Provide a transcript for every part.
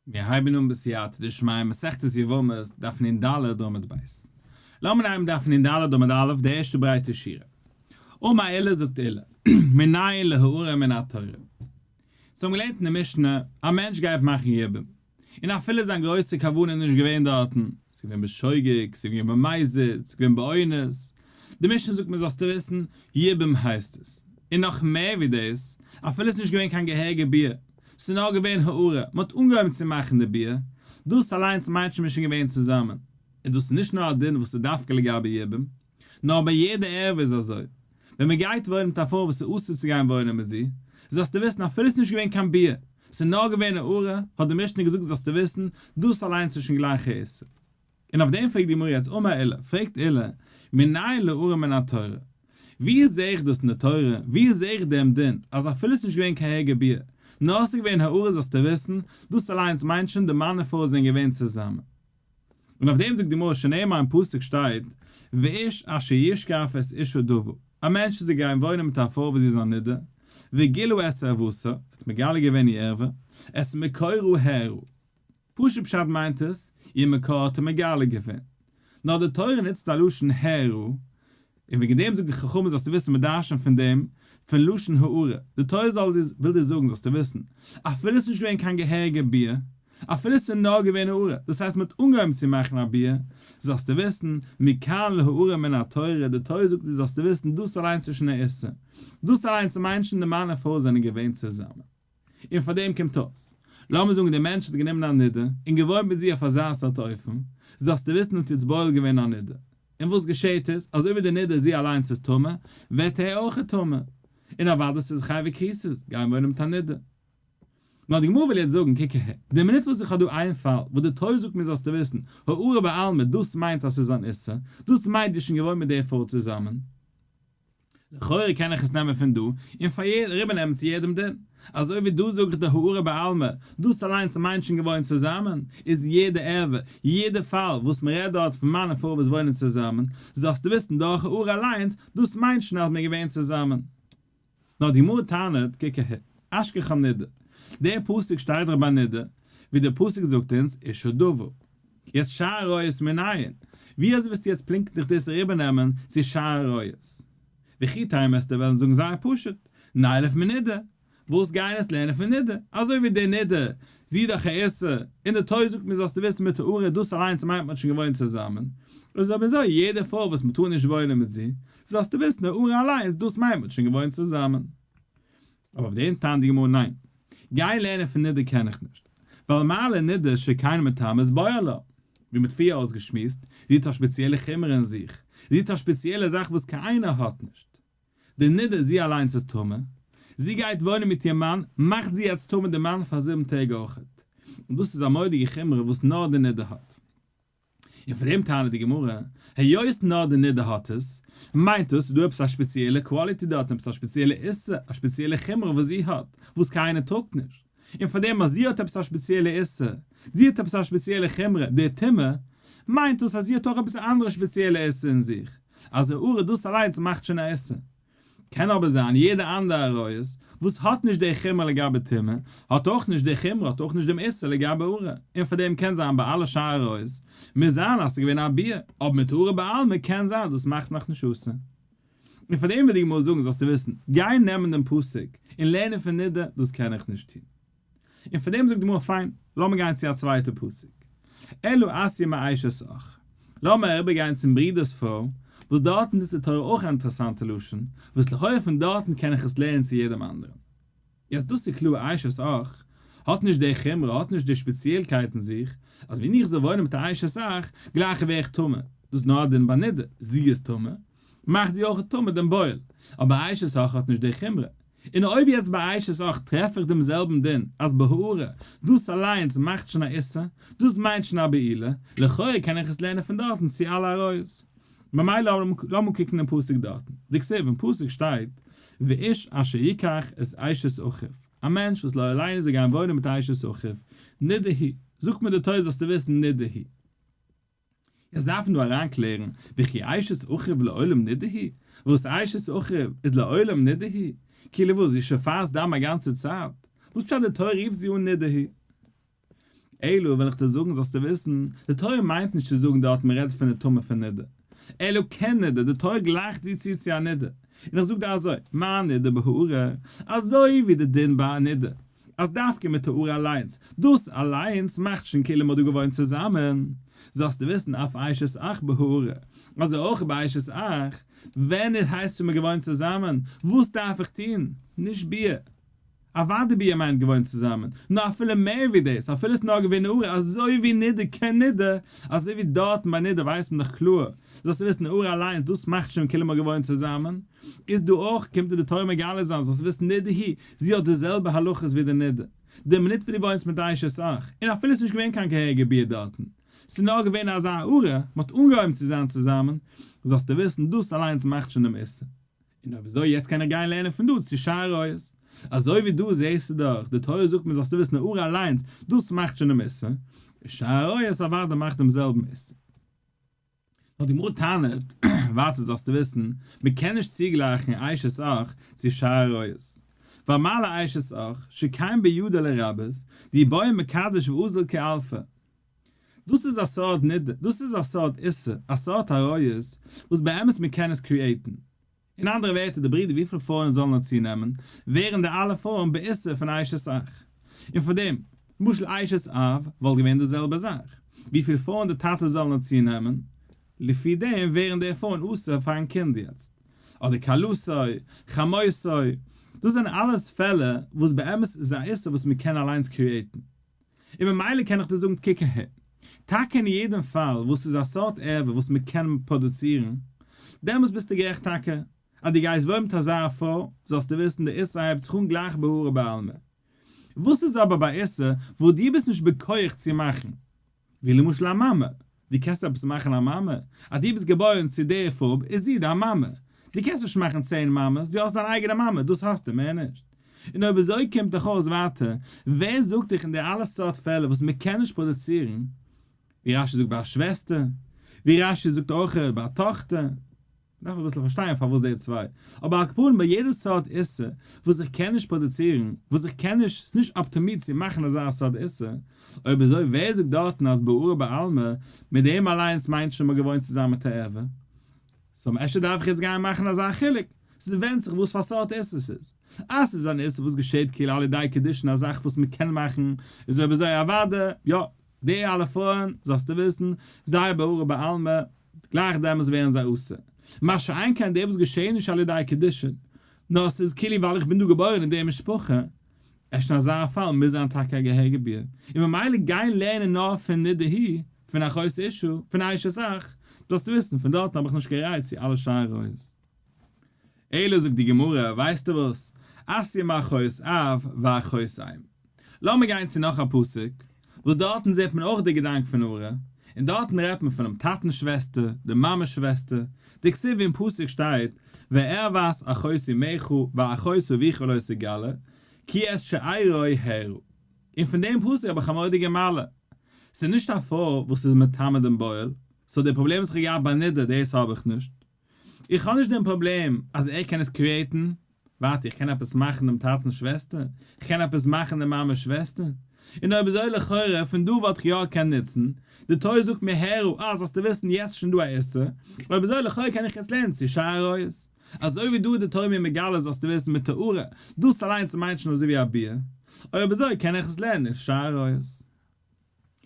מיר הייבן אן בסייעתא דשמיא מסכת יבמות, דף נ ד עמוד ב'. לאמיר הייבן דף נ ד עמוד א', די ערשטע ברייטע שורה. אמר עולא זאגט עולא, מנין להערה מן התורה. סאו האבן געלערנט אין די משנה, א מענטש גייט מאכן יבום, און אפילו זיין גרויסע כוונה איז נישט געווען דארטן, ס'איז געווען בשוגג, ס'איז געווען במזיד, ס'איז געווען באונס, די משנה זאגט מיר זאלסטו וויסן, יבום הייסט עס. און נאך מער ווי דאס, אפילו ס'איז נישט געווען קיין געהעריגע ביאה, ס'איז נאר געווען העראה, מ'האט אנגעהויבן צו מאכן די ביאה, דאס אליינס מיינט שוין מ'איז שוין געווען צוזאמען. און דאס איז נישט נאר א דין וואס איז דווקא לגבי יבום, נאר ביי יעדע ערווה איז אזוי. ווען מ'גייט וואוינען מיט א פרוי וואס איז אסור צו גיין וואוינען מיט זי, זאלסטו וויסן אפילו ס'איז נישט געווען קיין ביאה, ס'איז נאר געווען העראה, האט די משנה געזאגט זאלסטו וויסן, דאס אליינס איז שוין גלייך א איסור. און אויף דעם פרעגט די גמרא יעצט אמר עולא, פרעגט עולא, מנין להעראה מן התורה? ווי זעה איך דאס אין די תורה, ווי זעה איך דעם דין אז אפילו ס'נישט געווען קיין געהעריגע ביאה, נאר ס'איז געווען העראה זאלסטו וויסן, דאס אליינס מיינט שוין די מאן און פרוי זענען געווען צוזאמען. און אויף דעם זאגט די גמרא שנאמר אין פסוק שטייט ואיש אשר ישכב את אשה דוה, א מענטש איז געגאנגען וואוינען מיט א פרוי וואס זי איז א נידה, וגילה את ערותה, האט מגלה געווען איר ערווה, את מקורה הערה. פשוט פשט מיינט עס, איר מקור האט ער מגלה געווען. נאר די תורה נוצט א לשון הערה, און וועגן דעם זאגן חכמים זאלסטו וויסן מ'דרש'נט פון דעם, פון לשון העראה. די תורה זאל דיר וויל דיר זאגן זאלסטו וויסן, אפילו עס איז נישט געווען קיין געהעריגע ביאה, אפילו עס איז נאר געווען העראה, דאס הייסט מ'האט אנגעהויבן צו מאכן א ביאה, זאלסטו וויסן, מכאן להעראה מן התורה, די תורה זאגט דיר זאלסטו וויסן, דאס אליינס איז שוין א איסור. דאס אליינס מיינט שוין די מאן און פרוי זענען געווען צוזאמען. און פאר דעם קומט אויס, לאמיר זאגן דער מענטש האט גענומען א נידה און געוואוינט מיט זי אויף אזא סארט אופן, זאלסטו וויסן האט יעצט בועל געווען א נידה. און וואס געשעהט איז, אזוי ווי די נידה זי אליינס איז טמא, ווערט ער אויך טמא. און אוודאי ס'איז חייבי כריתות, גיין וואוינען מיט א נידה. נאר די גמרא וויל יעצט זאגן, קוק אהער, די מינוט וואס איך האב דא איין פאל, וואס די תורה זאגט מיר זאלסטו וויסן, העראה בעלמא, דאס מיינט אז ס'איז אן איסור, דאס מיינט דו האסט שוין געוואוינט מיט די פרוי צוזאמען, לכאורה קען איך עס נעמען פון דא און פאר אריבער נעמען צו יעדעם דין. אזוי ווי דא זאג איך די העראה בעלמא, דאס אליינס מיינט שוין געוואוינט צוזאמען, איז יעדע ערווה, יעדע פאל וואס מען רעדט דארט פון מאן און פרוי וואס וואוינען צוזאמען, זאלסטו וויסן דורך העראה אליינס, דאס מיינט שוין אז מען איז געווען צוזאמען. נאר די גמרא טענה'ט, קוק אהער, אשכחן נידה, דער פסוק שטייט דאך ביי נידה, ווי דער פסוק זאגט אונז, אשה דוה. יעצט שאר עריות מנין? ווי אזוי וועסטו יעצט פונקטליך דאס אריבערנעמען צו שאר עריות? וכי תימא וועסטו וועלן זאגן זייער פשוט, נילף מנידה, וואס גייען עס לערנען פון נידה? אזוי ווי די נידה, זי איז דאך א איסור, און די תורה זאגט מיר זאלסטו וויסן מיט העראה דאס אליינס מיינט מען האט שוין געוואוינט צוזאמען, איז אויב אזוי יעדע פרוי וואס מען טאר נישט וואוינען מיט זי, זאלסטו וויסן העראה אליינס דאס מיינט מען האט שוין געוואוינט צוזאמען. אבער אויף דעם טענה'ט די גמרא ניין, גיין לערנען פון נידה קען איך נישט, ווייל מה לנידה שכן מטמאת בועלה, ווי מ'האט פריער אויסגעשמועסט, זי האט א שפעציעלע חומרא אין זיך, זי האט א שפעציעלע זאך וואס קיין איינער האט נישט. די נידה זי אליינס איז טמא, זי גייט וואוינען מיט איר מאן, מאכט זי יעצט טמא די מאן פאר זיבן טעג אויכעט. און דאס איז א מורא'דיגע חומרא וואס נאר די נידה האט. און פון דעם טענה'ט די גמרא, היות נאר די נידה האט עס, מיינט דאס ס'איז דא עפעס א שפעציעלע quality דארט, עפעס א שפעציעלע איסור, א שפעציעלע חומרא וואס זי האט, וואס קיינער טראגט נישט. און פאר דעם אז זי האט עפעס א שפעציעלע איסור, זי האט עפעס א שפעציעלע חומרא, די טומאה, מיינט דאס אז זי האט אויך עפעס א אנדערע שפעציעלע איסור אין זיך, אז העראה דאס אליינס מאכט שוין א איסור. קען אבער זיין יעדע אנדערע עריות וואס האט נישט די חומרא לגבי טומאה, האט אויך נישט די חומרא, האט אויך נישט דעם איסור לגבי העראה, און פאר דעם קען זיין ביי אלע שאר עריות, מוז זיין אז ס'איז געווען א ביאה, אבער מיט העראה בעלמא קען זיין דאס מאכט נאך נישט אסור. און פאר דעם וויל די גמרא זאגן זאלסטו וויסן, גיי נעמען דעם פסוק און לערנען פון נידה, דאס קען איך נישט טון. און פאר דעם זאגט די גמרא פיין, לאמיר גיין צו א צווייטע פסוק, אלא אתיא מאשת אח, לאמיר אריבער גיין צום ברודער'ס פרוי, וואס דארטן נוצט די תורה אויך א אינטערעסאנטע לשון, וואס לכאורה פון דארטן קען איך עס לערנען צו יעדעם אנדערן. יעצט דאס איז קלאר אשת אח האט נישט די חומרא, האט נישט די שפעציעלקייט אין זיך, אז ווען איך זאל וואוינען מיט א אשת אח, גלייך ווער איך טמא, דאס איז נאר א דין ביי נידה, זי איז טמא, מאכט זי אויך טמא דעם בועל, אבער אשת אח האט נישט די חומרא, און אויב יעצט ביי אשת אח טרעף איך דעם זעלבן דין אז בהעראה, דאס אליינס מאכט שוין א איסור, דאס מיינט שוין א בעילה, לכאורה קען איך עס לערנען פון דארטן צו אלע עריות. ממילא לאמיר קוקן דעם פסוק דארטן. דכתיב, אין פסוק שטייט, ואיש אשר יקח את אשת אחיו, א מענטש וואס לא עלינו זאל גיין וואוינען מיט אשת אחיו, נידה היא, זאגט מיר די תורה זאלסטו וויסן נידה היא. יעצט דארף מען דא אריינקלערן, וכי אשת אחיו לעולם נידה היא? וואס אשת אחיו איז לעולם נידה היא? כאילו וואס, זי שפייזט דם א גאנצע צייט? וואס פשט די תורה רופט זי אן נידה היא? אלא וועל איך דיר זאגן זאלסטו וויסן, די תורה מיינט נישט צו זאגן דארט מען רעדט פון די טומאה פון נידה, אלא כנידה, די תורה גלייכט זי צו צו א נידה, און איך זאג דיר אזוי, מה נידה בהערה, אזוי ווי די דין ביי א נידה, אז דווקא מיט העראה אליינס, דאס אליינס מאכט שוין כאילו מ'האט דא געוואוינט צוזאמען, זאלסטו וויסן אף אשת אח בהערה, אזוי אויך ביי אשת אח, ווען איז הייסט שוין מ'געוואוינט צוזאמען, וואס דארף איך טון? נישט ביאה. אוודאי ביאה מיינט געוואוינט צוזאמען, נאר אפילו מער ווי דאס, אפילו עס איז נאר געווען העראה, אזוי ווי נידה כנידה, אזוי ווי דארטן ביי נידה ווייסט מען דאך קלאר, זאלסטו וויסן העראה אליינס דאס מאכט שוין כאילו מ'האט געוואוינט צוזאמען, איז דא אויך קומט דיר די תורה מגלה זיין זאלסט וויסן נידה היא, זי האט די זעלבע הלכות ווי די נידה, די מינוט וואס דו וואוינסט מיט אשת אח, און אפילו עס איז נישט געווען קיין געהעריגע ביאה דארטן, ס'איז נאר געווען אזא העראה, מ'האט אנגעהויבן צו זיין צוזאמען, זאלסטו וויסן דאס אליינס מאכט שוין דעם איסור. און אויב אזוי יעצט קען איך גיין לערנען פון דא צו שאר עריות. אזוי ווי דא זעסטו דאך, די תורה זאגט מיר זאלסטו וויסן העראה אליינס, דאס מאכט שוין דעם איסור, און שאר עריות אוודאי מאכט דעם זעלבן איסור. נאר די גמרא טענה'ט, ווייטער זאלסטו וויסן, מען קען נישט צוגלייכן אשת אח צו שאר עריות. ווייל מה לאשת אח, שכן בידה לרבות, דאי בעי מקדש ואזיל כאלפא. דאס איז א סארט נידה, דאס איז א סארט איסור, א סארט עריות, וואס באמת מען קען עס create ן. אין אנדערע ווערטער די ברידער וויפיל פרויען זאלן נאר צונעמען, ווערן די אלע פרויען באיסור פון אשת אח. און פאר דעם, למשל אשת אב וואלט געווען די זעלבע זאך, וויפיל פרויען די טאטע זאל נאר צונעמען, לפי דעם ווערן די פרויען אסור פארן קינד יעצט. אדער כלתו, חמותו, דאס זענען אלעס פעלער וואס באמת איז א איסור וואס מען קען אליינס create ן. און ממילא קען איך דיר זאגן קוק אהער, טאקע אין יעדן פאל וואס איז א סארט ערווה וואס מען קען פראדוצירן, דעמאלס ביסטו גערעכט טאקע אז דו גייסט וואוינען מיט אזא פרוי, זאלסטו וויסן די איסור הייבט זיך אן גלייך בהעראה בעלמא. וואס איז אבער ביי איסור וואס דו ביסט נישט בכח צו מאכן? ווי למשל א מאמע, דו קענסט עפעס מאכן א מאמע? אז דו ביסט געבוירן צו די פרוי איז זי דיין מאמע, דו קענסט נישט מאכן 10 מאמעס, דו האסט דיין אייגענע מאמע, דאס האסטו, מער נישט. און אויב אזוי קומט דאך אויס ווייטער, ווער זאגט דיך אין די אלע סארט פעלער וואס מען קען נישט פראדוצירן, ווי רשי זאגט ביי א שוועסטער, ווי רשי זאגט אויך ביי א טאכטער, דארף אביסל פארשטיין פארוואס די צוויי, אבער על כל פנים ביי יעדע סארט איסור וואס איך קען נישט פראדוצירן, וואס איך קען נישט, ס'איז נישט אפטעמירט צו מאכן אזא סארט איסור, אויב אזוי ווער זאגט דארטן אז בהעראה בעלמא, מיט דעם אליינס מיינט שוין מ'האט געוואוינט צוזאמען מיט א ערווה? so אפשר דארף איך יעצט גיין מאכן אזא חילוק? ס'ווענדט זיך וואס פאר סארט איסור ס'איז. אז ס'איז אן איסור וואס געשעט כאילו על ידי קידושין א זאך וואס מ'קען מאכן, איז אויב אזוי אוודאי, יא, די אלע פרויען, זאלסטו וויסן, זייער בהעראה בעלמא, גלייך דעמאלס ווערן זיי אסור. מה שאין כן די וואס געשעהן נישט על ידי קידושין, נאר ס'איז כאילו ווייל איך בין דא געבוירן אין די משפחה, ערשט אין אזא פאל מוז זיין טאקע א געהעריגע ביאה, און ממילא גיין לערנען נאר פון נידה היא, פון אחות אשה, פון אשת אח, זאלסטו וויסן, פון דארטן האב איך נישט קיין ראיה צו אלע שאר עריות. אלא זאגט די גמרא, ווייסטו וואס, אתיא מאחות אב ואחות אם. לאמיר גיין צו נאך א פסוק, וואס דארטן זעט מען אויך די געדאנק פון העראה, און דארטן רעדט מען פונעם טאטנ'ס שוועסטער, די מאמע'ס שוועסטער, דכתיב אין פסוק שטייט, וערות אחות אמך ואחות אביך לא תגלה, כי את שארו הערה. און פון דעם פסוק האב איך א מורא'דיגע מעלה, ס'איז נישט א פרוי וואס איז מטמא דעם בועל, so די פראבלעם וואס איך האב געהאט ביי נידה דאס האב איך נישט, איך האב נישט דעם פראבלעם אז ער קען עס create ן, ווארט איך קען עפעס מאכן דעם טאטנ'ס שוועסטער? איך קען עפעס מאכן די מאמע'ס שוועסטער? און אויב אזוי לכאורה פון דא וואלט איך יא געקענט נוצן, די תורה זאגט מיר העראה אה זאלסטו וויסן יעצט שוין דא א איסור, אויב אזוי לכאורה קען איך יעצט לערנען צו שאר עריות. אזוי ווי דא איז די תורה מיר מגלה זאלסטו וויסן מיט העראה, דאס אליינס מיינט שוין אזוי ווי א ביאה, אויב אזוי קען איך עס לערנען אין שאר עריות.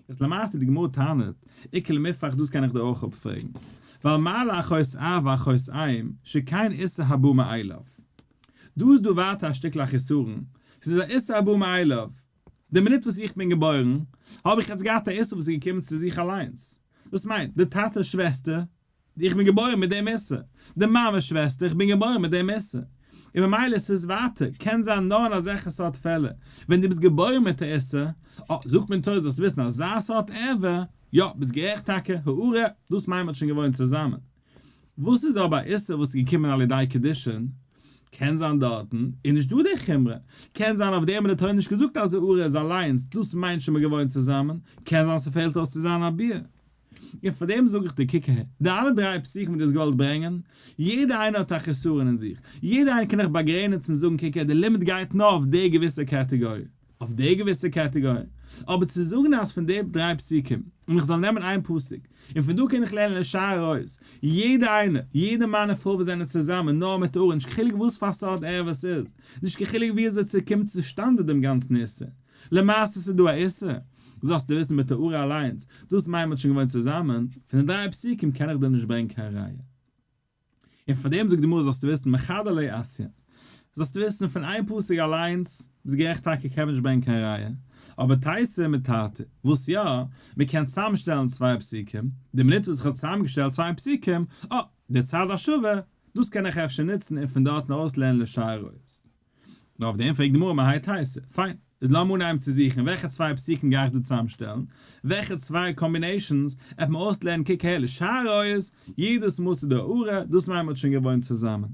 איז למעשה די גמרא טענה'ט, איכא למיפרך דאס קען איך דיר אויך אפפרעגן, ווייל מה לאחות אב ואחות אם שכן איסור הבא מאליו. דא איז דא ווייטער א שטיקל א חיסרון, ס'איז א איסור הבא מאליו. די מינוט וואס איך בין געבוירן, האב איך יעצט געהאט א איסור וואס איז געקומען צו זיך אליינס. דאס מיינט, די טאטע'ס שוועסטער, איך בין געבוירן מיט דעם איסור. די מאמע'ס שוועסטער, איך בין געבוירן מיט דעם איסור. און ממילא ס'איז ווייטער, קען זיין נאר אין אזעלכע סארט פעלער, ווען דו ביסט געבוירן מיט א איסור, אה, זאגט מען תורה זאלסט וויסן אזא סארט ערווה, יא, ביסט גערעכט טאקע, העראה, דאס מיינט מ'האט שוין געוואוינט צוזאמען. וואס איז אבער א איסור וואס איז געקומען על ידי קידושין? קען זיין דארטן איז נישט דא די חומרא, קען זיין אויף דעם האט די תורה נישט געזאגט אז העראה איז אליינס, דאס מיינט שוין מ'האט געוואוינט צוזאמען, קען זיין ס'פעלט אויס צו זיין א ביאה. און פאר דעם זאג איך דיר, קוק אהער, די אלע דריי פסוקים וואס דו האסט געוואלט ברענגען, יעדע איינער האט א חסרון אין זיך, יעדע איינער קען איך באגרעניצן און זאגן קוק אהער, די לימוד גייט נאר אויף די געוויסע קעטעגאריע, אויף די געוויסע קעטעגאריע. אבער צו זאגן אז פון די דריי פסוקים, און איך זאל נעמען איין פסוק, און פון דא קען איך לערנען לשאר עריות, יעדע איינע, יעדע מאן און פרוי וואס זענען צוזאמען נאר מיט העראה, נישט קיין חילוק וואס פאר סארט ערווה ס'איז, נישט קיין חילוק ווי אזוי ס'קומט צושטאנד דעם גאנצן איסור, למעשה ס'איז דא א איסור, זאלסטו וויסן מיט העראה אליינס, דאס מיינט מ'האט שוין געוואוינט צוזאמען, פון די דריי פסוקים קען איך דיר נישט ברענגען קיין ראיה. און פאר דעם זאגט די גמרא זאלסטו וויסן מחדא לא אתיא, זאלסטו וויסן פון איין פסוק אליינס, ביסט גערעכט טאקע קען מען נישט ברענגען קיין ראיה, אבער תיתי מתרתי, וואס יא, מען קען צוזאמשטעלן צוויי פסוקים, די מינוט וואס איך האב צוזאמגעשטעלט צוויי פסוקים, אה, די צד השווה, דאס קען איך אפשר נוצן און פון דארטן ארויסלערנען לשאר עריות. נאר אויף דעם פרעגט די גמרא מהאי תיתי. פיין, איז לאמיר אנהייבן צו זוכן וועלכע צוויי פסוקים גיי איך דא צוזאמשטעלן, וועלכע צוויי combinations עט מען אויסלערנען קוק אהער לשאר עריות, יעדעס מאל ס'איז דא העראה, דאס מיינט מ'האט שוין געוואוינט צוזאמען.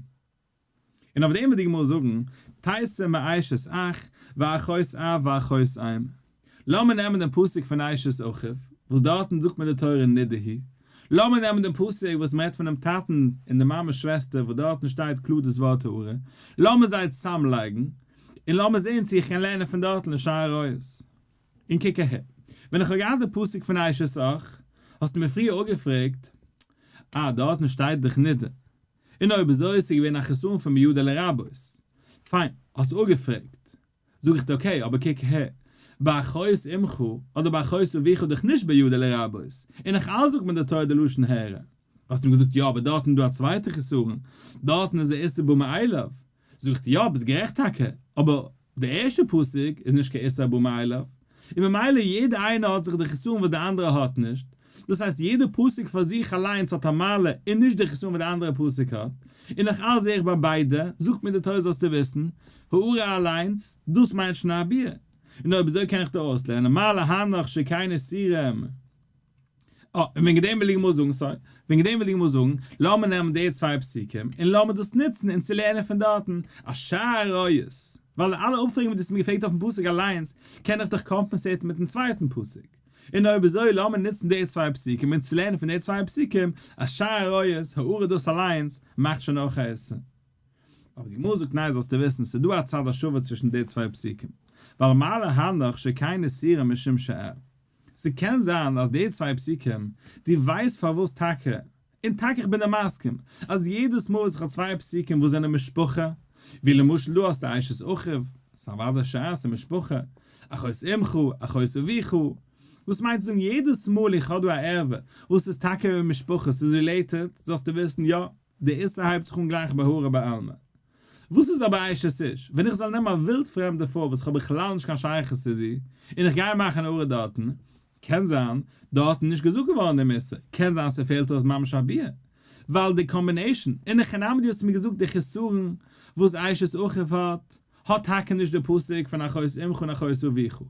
און אויף דעם וועט די גמרא זאגן, תיתי מאשת אח, ואחות אב ואחות אם. לאמיר נעמען דעם פסוק פון אשת אחיו, וואס דארטן זאגט מיר די תורה נידה היא. לאמיר נעמען דעם פסוק וואס מ'רעדט פונעם טאטן און די מאמע'ס שוועסטער וואס דארטן שטייט קלאר דאס ווארט העראה. לאמיר זיי צוזאמלייגן, און לאמיר זען צו איך קען לערנען פון דארטן לשאר עריות. און קוק אהער, ווען איך האב געהאט די פסוק פון אשת אח, האסטו מיר פריער אפגעפרעגט, אה, דארטן שטייט דאך נידה. און אויב אזוי איז ס'געווען א חסרון פון בידו לרבות. פיין, האסטו אפגעפרעגט. זאג איך דיר okay, אבער קוק אהער, ביי אחות אמך אדער ביי אחות אביך איז דאך נישט בידו לרבות, און נאך אלץ זאגט מען די תורה די לשון העראה. האסט אים געזאגט יא אבער דארטן איז דא א צווייטע חסרון, דארטן איז די איסור בא מאליו. זאג איך דיר יא ביסט גערעכט טאקע, אבער די ערשטע פסוק איז נישט קיין איסור הבא מאליו, און ממילא יעדע איינע האט זיך די חסרון וואס די אנדערע האט נישט, דאס הייסט יעדע פסוק פאר זיך אליינס האט א מעלה און נישט די חסרון וואס די אנדערע פסוק האט, און נאך אלץ זעה איך ביי ביידע, זאגט מיר די תורה זאלסטו וויסן, העראה אליינס, דאס מיינט שוין א ביאה. און אויב אזוי קען איך דיר אויסלערנען, מה להנך שכן איסורים. אה, און וועגן דעם וויל די גמרא זאגן, sorry, וועגן דעם וויל די גמרא זאגן, לאמיר נעמען די צוויי פסוקים און לאמיר דאס נוצן און צו לערנען פון דארטן א שאר עריות, ווייל די אלע אפפרעגן וואס דו האסט מיר געפרעגט אויפן פסוק אליינס, קען איך דאך compensate ן מיטן צווייטן פסוק. און אויב אזוי לאמיר נוצן די צוויי פסוקים און צו לערנען פון די צוויי פסוקים א שאר עריות, העראה דאס אליינס מאכט שוין אויך א איסור. אבער די גמרא זאגט ניין זאלסטו וויסן ס'איז דא א צד השווה צווישן די צוויי פסוקים, ווייל מה להנך שכן איסורין משום שאר. ס'קען זיין אז די צוויי פסוקים, דו ווייסט פארוואס טאקע, און טאקע איך בין דיר מסכים, אז יעדעס מאל וואס איך האב צוויי פסוקים וואס זענען משפחה, ווי למשל דא האסטו אשת אחיו, ס'איז אוודאי שאר ס'איז משפחה, אחות אמך, אחות אביך, וואס מיינט צו זאגן יעדעס מאל איך האב דא א ערווה וואס איז טאקע משפחה, ס'איז related, זאלסטו וויסן יא, די איסור הייבט זיך אן גלייך ביי העראה בעלמא. וואס איז אבער אשת איש? ווען איך זאל נעמען א ווילד פרעמדע פרוי וואס איך האב בכלל נישט קיין שייכות צו זי, און איך גיי מאכן העראה דארטן, קען זיין, דארטן נישט געזאגט געווארן דעם איסור, קען זיין ס'פעלט אויס ממש א ביאה, ווייל די combination, אין הכי נמי דו האסט מיר געזאגט די חסרון וואס אשת אחיו האט, האט טאקע נישט די פסוק פון אחות אמך און אחות אביך,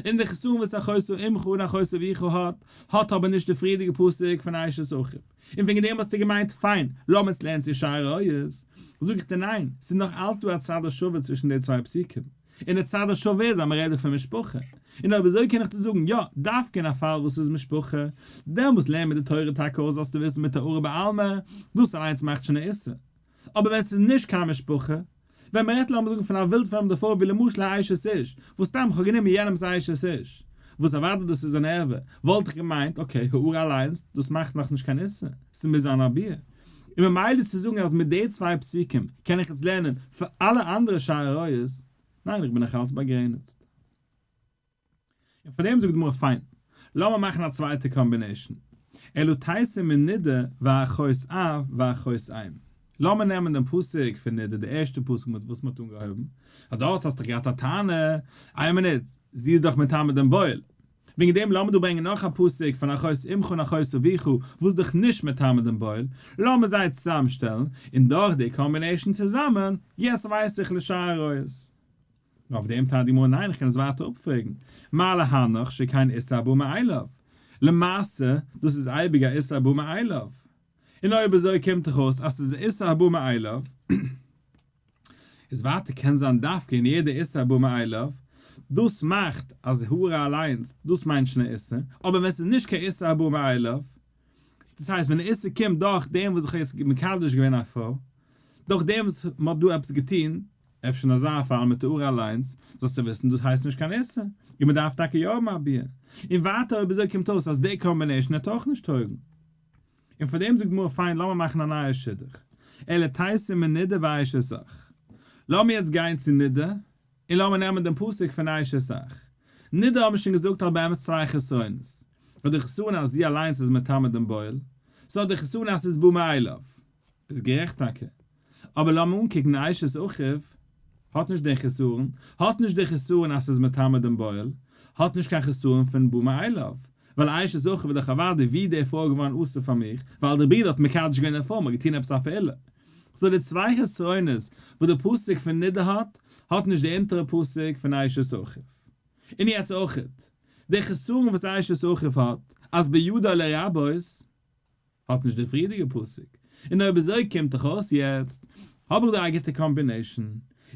און די חסרון וואס אחות אמך און אחות אביך האט, האט אבער נישט די פריערדיגע פסוק פון אשת אחיו. און וועגן דעם האסטו געמיינט, פיין, לאמיר עס לערנען צו שאר עריות. זאג איך דיר ניין, ס'איז נאך אלץ דא א צד השווה צווישן די צוויי פסוקים. און די צד השווה איז אז מ'רעדט דא פון משפחה. און אויב אזוי קען איך דיר זאגן, יא, דווקא אין א פאל וואס איז משפחה, דעמאלס לערן מיר די תורה טאקע אויס זאלסטו וויסן מיט העראה בעלמא, דאס אליינס מאכט שוין א איסור. אבער ווען ס'איז נישט קיין משפחה, ווען מ'רעדט לאמיר זאגן פון א ווילד פרעמדע פרוי ווי למשל א אשת איש, וואס סתם כ'האב גענומען יענעמ'ס אשת איש, וואס אוודאי דאס איז אן ערווה, וואלט איך געמיינט, okay, העראה אליינס, דאס מאכט נאכנישט קיין איסור, ס'מוז זיין א ביאה. און ממילא צו זאגן אז מיט די צוויי פסוקים קען איך יעצט לערנען פאר אלע אנדערע שאר עריות, ניין איך בין נאכאלץ באגרעניצט. און פאר דעם זאגט די גמרא פיין, לאמיר מאכן א צווייטע combination, אלא תיתי מנידה ואחות אב ואחות אם, לאמיר נעמען דעם פסוק פון נידה, די ערשטע פסוק מיט וואס מען האט אנגעהויבן, אז דארט האסטו דאך געהאט א טענה, איין מינוט, זי איז דאך מטמא דעם בועל, וועגן דעם לאמיר דא ברענגען נאך א פסוק פון אחות אמך און אחות אביך וואס איז דאך נישט מטמא דעם בועל, לאמיר זיי צוזאמשטעלן, און דורך די combination צוזאמען, יעצט ווייס איך לשאר עריות. נאר אויף דעם טענה'ט די גמרא ניין איך קען עס ווייטער אפפרעגן, מה להנך שכן איסור הבא מאליו, למעשה דאס איז אייביג א איסור הבא מאליו, און אויב אזוי קומט דאך אויס אז ס'איז א איסור הבא מאליו, איז ווייטער קען זיין דווקא אין יעדע איסור הבא מאליו, דאס מאכט אז העראה אליינס דאס מיינט שוין א איסור, אבער ווען ס'איז נישט קיין איסור הבא מאליו, דאס הייסט ווען די איסור קומט דורך דעם וואס איך האב יעצט מקדש געווען א פרוי, דורך דעם וואס מ'האט דא עפעס געטון. אפשר אין אזא פאל מיט העראה אליינס, זאלסטו וויסן דאס הייסט נישט קיין איסור, און מען דארף טאקע יא האבן א ביאה. און ווייטער אויב אזוי קומט אויס אז די combination וועט אויך נישט טויגן. און פאר דעם זאגט גמרא פיין לאמיר מאכן א נייע שידוך, אלא תיתי מנידה ואשת אח. לאמיר יעצט גיין צו נידה, און לאמיר נעמען דעם פסוק פון אשת אח. נידה האבן שוין געזאגט האט באמת צוויי חסרונות. האט די חסרון אז זי אליינס איז מטמא דעם בועל, ס'האט די חסרון אז ס'איז בא מאליו. ביסט גערעכט טאקע. אבער לאמיר אנקוקן אשת אחיו, האט נישט די חסרון, האט נישט די חסרון אז ס'איז מטמא דעם בועל, האט נישט קיין חסרון פון בא מאליו, ווייל אשת אחיו איז דאך אוודאי ווי די פרוי געווארן אסור פאר מיך, ווייל דער ברודער האט מקדש געווען די פרוי, מ'האט געטון עפעס א פעולה. so די צוויי חסרונות וואס די פסוק פון נידה האט, האט נישט די אונטערע פסוק פון אשת אחיו. און יעצט אויכעט, די חסרון וואס אשת אחיו האט, אז בידו לרבות, האט נישט די פריערדיגע פסוק, און אויב אזוי קומט דאך אויס יעצט האב איך דא א גוטע combination,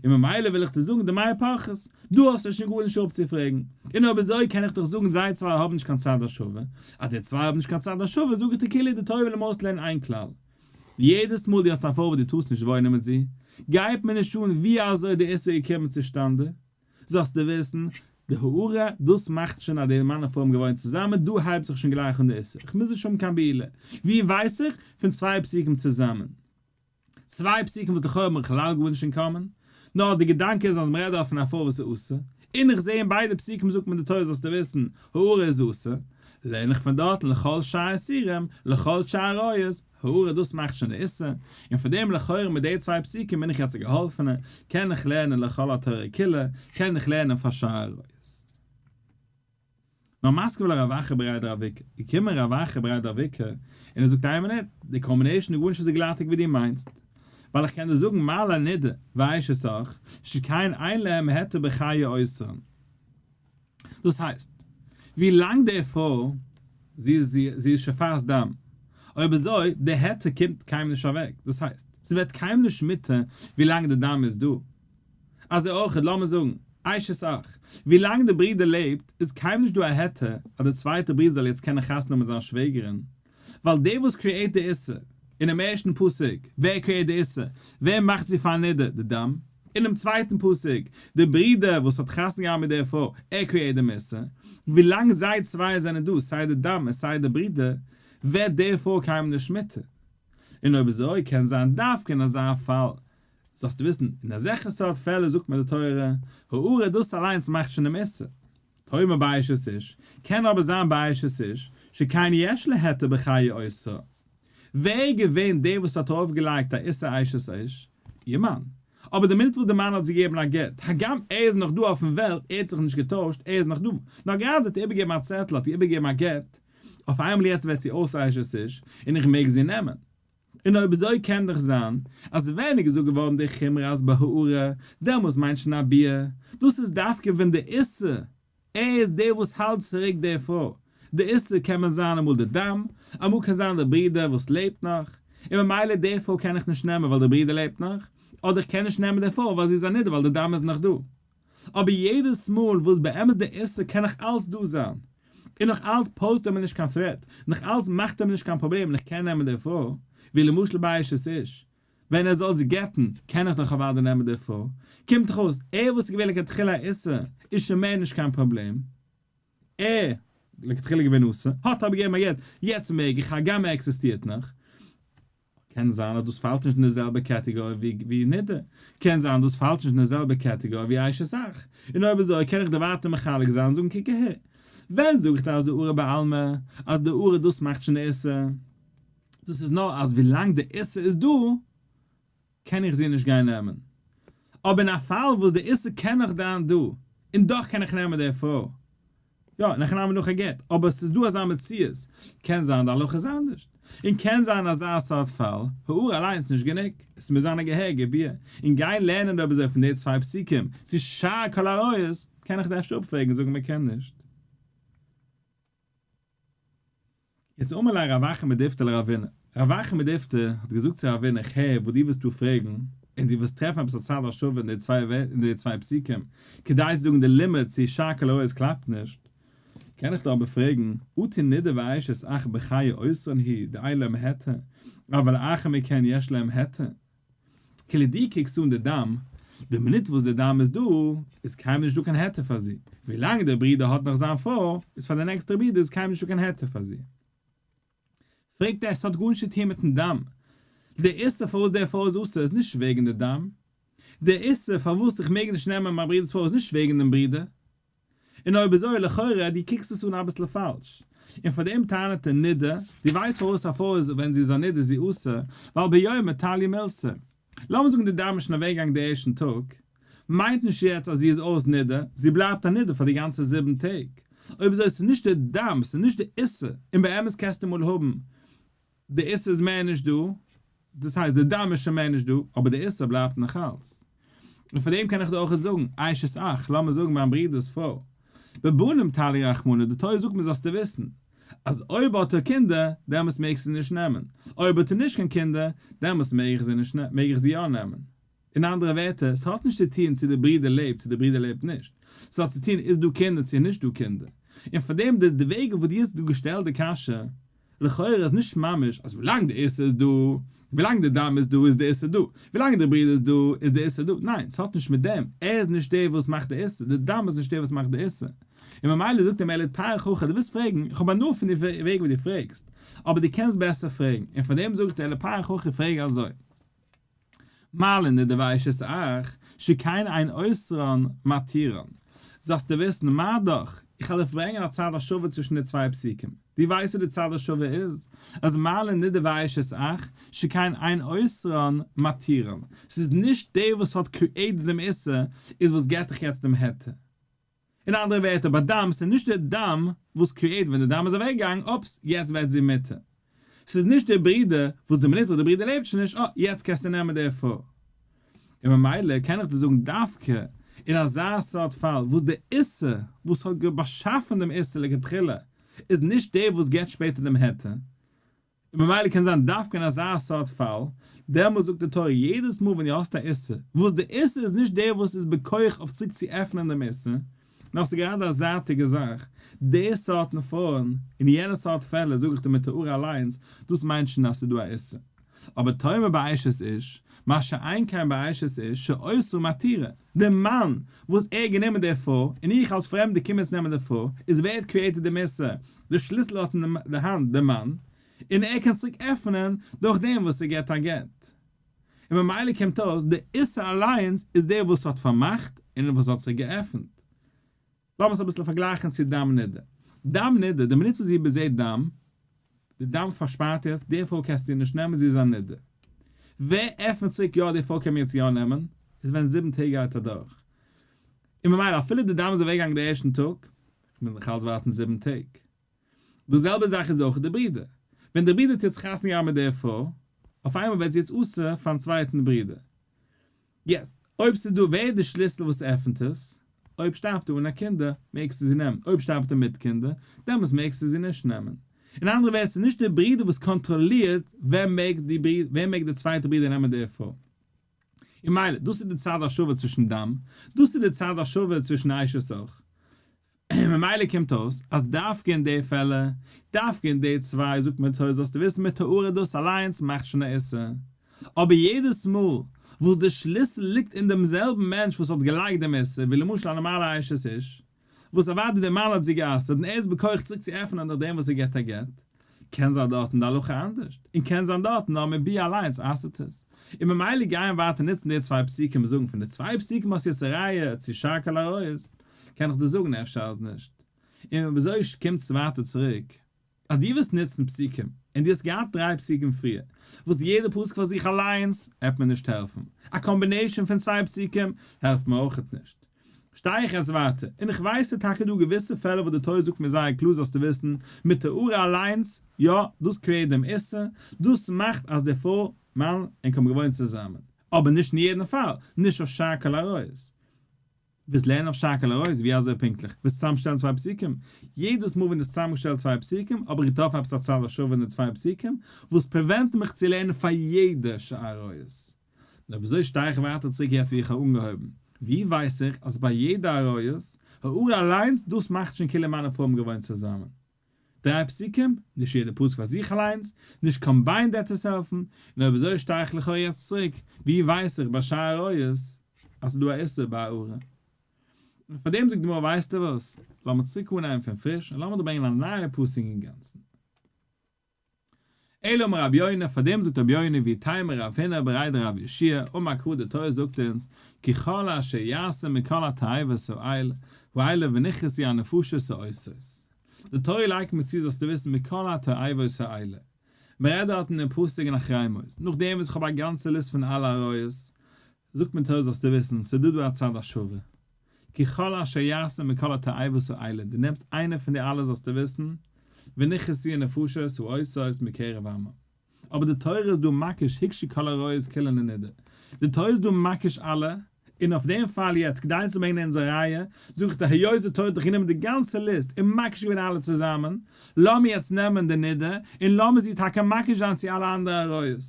און ממילא וויל איך דיר זאגן דמאי פרכת, דא האסטו שוין גארנישט אפצופרעגן, און אויב אזוי קען איך דיך זאגן זיי צוויי האבן נישט קיין צד השווה, אז די צוויי האבן נישט קיין צד השווה זאג איך דיר כאילו די תורה וויל אים אויסלערנען איין כלל, יעדעס מאל דו האסט א פרוי וואס דו טארסט נישט וואוינען מיט זי, גייט מיר נישט אן ווי אזוי די איסור איז געקומען צושטאנדע, זאלסטו וויסן, די העראה, דאס מאכט שוין אז די מאן און פרוי האבן געוואוינט צוזאמען, דא הייבט זיך שוין גלייך אן די איסור, איך מוז נישט האבן קיין בעילה. ווי ווייס איך? פון צוויי פסוקים צוזאמען. צוויי פסוקים וואס לכאו' האבן בכלל גארנישט אין common, נאר די געדאנק איז אז מ'רעדט דא פון א פרוי וואס איז אסור, און איך זע אין ביידע פסוקים זאגט מען די תורה זאלסטו וויסן, העראה איז אסור, לערן איך פון דארטן לכל שאר איסורים, לכל שאר עריות, העראה דאס מאכט שוין די איסור, און פון דעם לכאורה מיט די צוויי פסוקים בין איך יעצט א געהאלפענער, קען איך לערנען לכל התורה כולה, קען איך לערנען פאר שאר עריות. נאר מתקיף לה רב אחא בריה דרב איקא, געקומען רב אחא בריה דרב איקא, און ער זאגט איין מינוט, די combination איז גארנישט אזוי גלאטיג ווי דו מיינסט, ווייל איך קען דיר זאגן מה לנידה ואשת אח, שכן אין להם היתר בחיי אותן. דאס הייסט, ווי לאנג די פרוי, זי איז זי איז שופעת דם, אויב אזוי, די היתר קומט קיינמאל נישט אוועק, דאס הייסט, זי ווערט קיינמאל נישט מותר ווי לאנג די דם איז דא. אזוי אויך, לאמיר זאגן, אשת אח, ווי לאנג די ברודער לעבט, איז קיינמאל נישט דא א היתר אז די צווייטע ברודער זאל יעצט קענען חתונה האבן מיט זיין שוועגערין, ווייל דער וואס create די איסור, אינעם ערשטן פסוק, ווער create די איסור? ווער מאכט זי פאר א נידה? די דם. אינעם צווייטן פסוק, די ברודער וואס האט חתונה געהאט מיט דער פרוי, ער create דעם איסור. ווילאנג זיי צוויי זענען דא, סיי די דם און סיי די ברודער, ווערט די פרוי קיינמאל נישט מותר. און אויב אזוי קען זיין דווקא אין אזא פאל, זאלסטו וויסן, אין אזעלכע סארט פעלער זאגט מיר די תורה, העראה דאס אליינס מאכט שוין דעם איסור. תאמר באשת איש, קען אבער זיין באשת איש, שכן יש לה היתר בחיי אותה. ווער איז געווען דער וואס האט ארויפגעלייגט א איסור אשת איש? איר מאן. אבער די מינוט וואס די מאן האט זי געגעבן א גט, הגם ער איז נאך דא אויפן וועלט, ער האט זיך נישט געטוישט, ער איז נאך דא, נאר גראדע האט ער איבערגעגעבן א צעטל, האט איר איבערגעגעבן א גט, אויף איינמאל יעצט ווערט זי אויס אשת איש, און איך מעג זי נעמען. און אויב אזוי קען דאך זיין אז ווען איז געזאגט געווארן די חומרא אז בהעראה, דעמאלס מיינט שוין א ביאה, דאס איז דווקא ווען די איסור, ער איז דער וואס האלט צוריק די פרוי, די איסור קען מען זיין אמאל די דם, אמאל קען זיין די ברודער וואס לעבט נאך, און ממילא די פרוי קען איך נישט נעמען ווייל די ברודער לעבט נאך, אדער איך קען נישט נעמען די פרוי ווייל זי איז א נידה ווייל די דם איז נאך דא. אבער יעדעס מאל וואס באמת די איסור קען נאך אלץ דא זיין, און נאך אלץ pose ט ער מיר נישט קיין threat, נאך אלץ מאכט ער מיר נישט קיין פראבלעם און איך קען נעמען די פרוי, ווי למשל ביי אשת איש, ווען ער זאל זי גט'ן קען איך דאך אוודאי נעמען די פרוי, קומט דאך אויס ער וואס איז געווען לכתחילה א איסור איז שוין מער נישט קיין פראבלעם, ער, לכתחילה געווען אסור, האט אבער געגעבן א גט, יעצט מעג איך הגם ער עקזיסטירט נאך. קען זיין אז דאס פאלט נישט אין די זעלבע קעטעגארי ווי נידה, קען זיין דאס פאלט נישט אין די זעלבע קעטעגארי ווי אשת אח, און אויב אזוי קען איך דיר ווייטער מחלק זיין און זאגן קוק אהער, ווען זאג איך דיר אז העראה בעלמא, אז די העראה דאס מאכט שוין די איסור, דאס איז נאר אז ווילאנג די איסור איז דא קען איך זי נישט גיין נעמען, אבער אין א פאל וואס די איסור קען נאך זיין דא, און דאך קען איך נעמען די פרוי, יא, נאך נעמען נאך א גט, אבער עס איז דא אזא מציאות, קען זיין די הלכה איז אנדערשט, און קען זיין אזא סארט פאל, העראה אליינס נישט גענוג, עס מוז זיין א געהעריגע ביאה, און גיין לערנען אויב אזוי פון די צוויי פסוקים צו שאר כל העריות, קען איך דיר אפשר אפפרעגן און זאגן מען קען נישט. יעצט אמר ליה רב אחא מדיפתי לרבינא, רב אחא מדיפתי האט געזאגט צו רבינא איך הער וואס דו ווילסט דא פרעגן, און דו ווילסט טרעפן עפעס א צד השווה אין די צוויי אין די צוויי פסוקים, כדי צו זאגן די לימוד צו שאר כל העריות קלאפט נישט, קען איך דיר אבער פרעגן, אטו נידה ואשת אח בחיי אותן הוא דאין להם היתר, אבל לאחר מכן יש להם היתר? כאילו דו קוקסט אן די דם. די מינוט וואס די דם איז דא, איז קיינמאל נישט דא קיין היתר פאר זי. ווילאנג דער ברודער האט נאך זיין פרוי, איז פאר די נעקסטע ברודער איז קיינמאל נישט דא קיין היתר פאר זי. פרעגט ער, עס האט גארנישט צו טון מיטן דם. די איסור פארוואס די פרוי איז אסור איז נישט וועגן די דם. די איסור פארוואס איך מעג נישט נעמען מיין ברודער'ס פרוי איז נישט וועגן דעם ברודער. און אויב אזוי לכאורה דו קוקסט עס אן אביסל פאלש. און פאר דעם טענה'ט ער נידה, דו ווייסט פארוואס א פרוי איז ווען זי איז א נידה איז זי אסור, ווייל ביומא תליא מילתא. לאמיר זאגן די דם איז שוין אוועקגעגאנגען די ערשטן טאג, מיינט נישט יעצט אז זי איז אויס נידה, זי בלייבט א נידה פאר די גאנצע 7 טעג. אויב אזוי ס'איז נישט די דם, ס'איז נישט די איסור, און באמת קענסטו אמאל האבן די איסור איז מער נישט דא, דאס הייסט די דם איז שוין מער נישט דא, אבער די איסור בלייבט נאך אלץ. און פאר דעם קען איך דיר אויך זאגן, אשת אח, לאמיר זאגן מיין ברודער'ס פרוי, בבנים תליא רחמנא, די תורה זאגט מיר זאלסטו וויסן, אז אויב האט ער קינדער, דעמאלטס מעגסטו זי נישט נעמען, אויב האט ער נישט קיין קינדער, דעמאלטס מעג איך זי נישט מעג איך זי יא נעמען. אין אנדערע ווערטער, עס האט נישט צו טון צו די ברודער לעבט צו די ברודער לעבט נישט, עס האט צו טון איז דא קינדער צו נישט דא קינדער. און פאר דעם די וועג וואס דו האסט דא געשטעלט די קשיא, לכאורה איז נישט ממש אז ווילאנג די איסור איז דא, ווילאנג די דם איז דא איז די איסור דא, ווילאנג די ברודער איז דא איז די איסור דא, ניין, ס'האט נישט מיט דעם, ער איז נישט דער וואס מאכט די איסור, די דם איז נישט דער וואס מאכט די איסור. און ממילא זאגט אים אלא איתפריך הכי, דו ווילסט פרעגן, איך האב הנאה פון די וועג ווי דו פרעגסט, אבער דו קענסט בעסער פרעגן, און פאר דעם זאגט ער אלא איתפריך הכי פרעג אזוי. מה לנידה ואשת אח, שכן אין אוסרן מתירן. זאלסטו וויסן, מה דאך, איך וועל דיך ברענגען א צד השווה צווישן די צוויי פסוקים. דו ווייסט וואס די צד השווה איז? אז מה לנידה ואשת אח, שכן אין אוסרן מתירן. ס'איז נישט דער וואס האט created דעם איסור איז וואס געבט דיך יעצט דעם היתר. אין אנדערע ווערטער, ביי דם, ס'איז נישט די דם וואס create ווען די דם איז אוועקגעגאנגען, אופס, יעצט ווערט זי מותר. ס'איז נישט די ברודער וואס די מינוט וואס די ברודער לעבט שוין נישט, אה, יעצט קענסטו נעמען די פרוי. און ממילא קען איך דיר זאגן דווקא אין אזא סארט פאל וואס די איסור וואס האט באשאפן דעם איסור לכתחילה איז נישט דער וואס געבט שפעטער דעם היתר, און ממילא קען זיין דווקא אין אזא סארט פאל, דעמאלס זאגט די תורה יעדעס מאל ווען דו האסט א איסור, וואס די איסור איז נישט דער וואס איז בכח אויף צוריק צו עפענען דעם איסור, נאר ס'איז גראדע א זייטיגע זאך, די סארטן פרויען, אין יענע סארט פעלער זאג איך דיר מיט תאורה אליינס, דאס מיינט שוין אז ס'איז דא א איסור. אבער תאמר באשת איש, מה שאין כן באשת איש, שאוסרה מתירה, דער מאן וואס ער האט גענומען די פרוי, און איך אלס פרעמדער קום יעצט נעמען די פרוי, איז ווער האט created דעם איסור? די שליסל האט אין די האנט דער מאן, און ער קען צוריק עפענען דורך דעם וואס ער געבט א גט. און ממילא קומט אויס, די איסור אליינס איז דער וואס האט פארמאכט און וואס האט זיך געעפנט. לאמיר עס אביסל פארגלייכן צו דם נידה. דם נידה, די מינוט וואס זי באזעט דם, די דם פארשפארט יעצט, די פרוי קענסטו איר נישט נעמען, זי איז א נידה. ווער עפנט צוריק יא די פרוי קען מיר יעצט יא נעמען, איז ווען 7 טעג גייט אדורך. און ממילא אפילו די דם איז אוועקגעגאנגען די ערשטן טאג, איך מוז נאך אלץ ווארטן 7 טעג. די זעלבע זאך איז אויך די ברודער. ווען דער ברודער האט יעצט חתונה געהאט מיט דער פרוי, אויף איינמאל ווערט זי יעצט אסור פארן צווייטן ברודער. יעצט, אויב ס'איז דא, ווער איז די שליסל וואס עפנט עס? אויב שטארבט ער אן א קינדער, מעגסטו זי נעמען. אויב שטארבט ער מיט קינדער, דעמאלטס מעגסטו זי נישט נעמען. אין אנדערע ווערטער, ס'איז נישט דער ברודער וואס קאנטראלירט ווען מעג די ברודער, ווען מעג דער צווייטער ברודער נעמען די פרוי. און מילא, דאס איז די צד השווה צווישן דם, דאס איז די צד השווה צווישן אשת אח. ממילא קומט אויס, אז דווקא אין די פעלער, דווקא אין די צוויי, זאגט מען תורה, זאלסטו וויסן מיט תאורה דאס אליינס מאכט שוין א איסור. אבער יעדעס מאל וואס די שליסל ליגט אין דעם זעלבן מענטש וואס האט געלייגט דעם איסור, ווי למשל א נארמאלע אשת איש, וואס אוודאי דער מאן האט זי גע'אסר'ט און ער איז בכח צוריק צו עפענען נאכדעם וואס ער געבט א גט, קען זיין דארטן די הלכה אנדערש, און קען זיין דארטן נאר מיט ביאה אליינס אסר'ט עס. און ממילא גייען ווייטער נוצן די צוויי פסוקים און זאגן פון די צוויי פסוקים האסטו יעצט א ראיה צו שאר כל העריות, קען איך דיר זאגן אפשר אז נישט. און אויב אזוי קומט עס ווייטער צוריק אז דו ווילסט נוצן פסוקים, און דו האסט געהאט דריי פסוקים פריער, וואס יעדע פסוק פאר זיך אליינס העט מיר נישט העלפן, א combination פון צוויי פסוקים העלפט מיר אויכעט נישט. שטיי איך יעצט ווייטער, און איך ווייס ס'איז טאקע דא געוויסע פעלער וואס די תורה זאגט מיר זייער קלאר זאלסטו וויסן, מיט תאורה אליינס, יא, דאס create דעם איסור, דאס מאכט אז די פרוי, מאן, ענק האבן געוואוינט צוזאמען. אבער נישט אין יעדן פאל, נישט אויף שאר כל העריות. ווילסט לערנען אויף שאר כל העריות ווי אזוי פונקטליך? ווילסט צוזאמשטעלן צוויי פסוקים? יעדעס מאל ווען דו האסט צוזאמגעשטעלט צוויי פסוקים, האב איך געטראפן עפעס א צד השווה אין די צוויי פסוקים, וואס prevent מיך צו לערנען פאר יעדע שאר עריות. און אויב אזוי שטיי איך ווייטער צוריק יעצט ווי איך האב אנגעהויבן. ווי ווייס איך אז ביי יעדע עריות, העראה אליינס, דאס מאכט שוין כאילו מאן און פרוי האבן געוואוינט צוזאמען. דריי פסוקים, נישט יעדע פסוק פאר זיך אליינס, נישט combined וועט עס העלפן, און אויב אזוי שטיי איך לכאורה יעצט צוריק, ווי ווייס איך ביי שאר עריות? אז ס'איז דא א איסור בהעראה. און פאר דעם זאגט די גמרא ווייסטו וואס, לאמיר צוריק אנהייבן פון פריש און לאמיר דא ברענגען א נייע פסוק אינגאנצן. אלא אמר רבי יונה, פאר דעם זאגט רבי יונה ואיתימא רב הונא בריה דרב יהושע, אמר קרא די תורה זאגט אונז, כי כל אשר יעשה מכל התועבות האל האלה ונכרתו הנפשות העושות. די תורה לייגט מיר צו זאלסטו וויסן מכל התועבות האלה. מען רעדט דארט אין דעם פסוק אין אחרי מות, נאכדעם וואס איך האב א גאנצע ליסט פון אלע עריות, זאגט מיר תורה זאלסטו וויסן, ס'איז דא דא א צד השווה. כי כל אשר יעשה מכל התועבות האלה, דו נעמסט איינע פון די אלע זאלסטו וויסן, ונכרתו הנפשות העושות מקרב עמם. אבער די תורה איז דא מקיש הוקשו כל העריות כולן לנידה. די תורה איז דא מקיש אלע, און אויף דעם פאל יעצט כדי צו ברענגען אונזער ראיה, זאג איך דיר היות די תורה האט דאך גענומען די גאנצע ליסט און מקיש געווען אלע צוזאמען, לאמיר יעצט נעמען די נידה און לאמיר זי טאקע מקיש זיין צו אלע אנדערע עריות.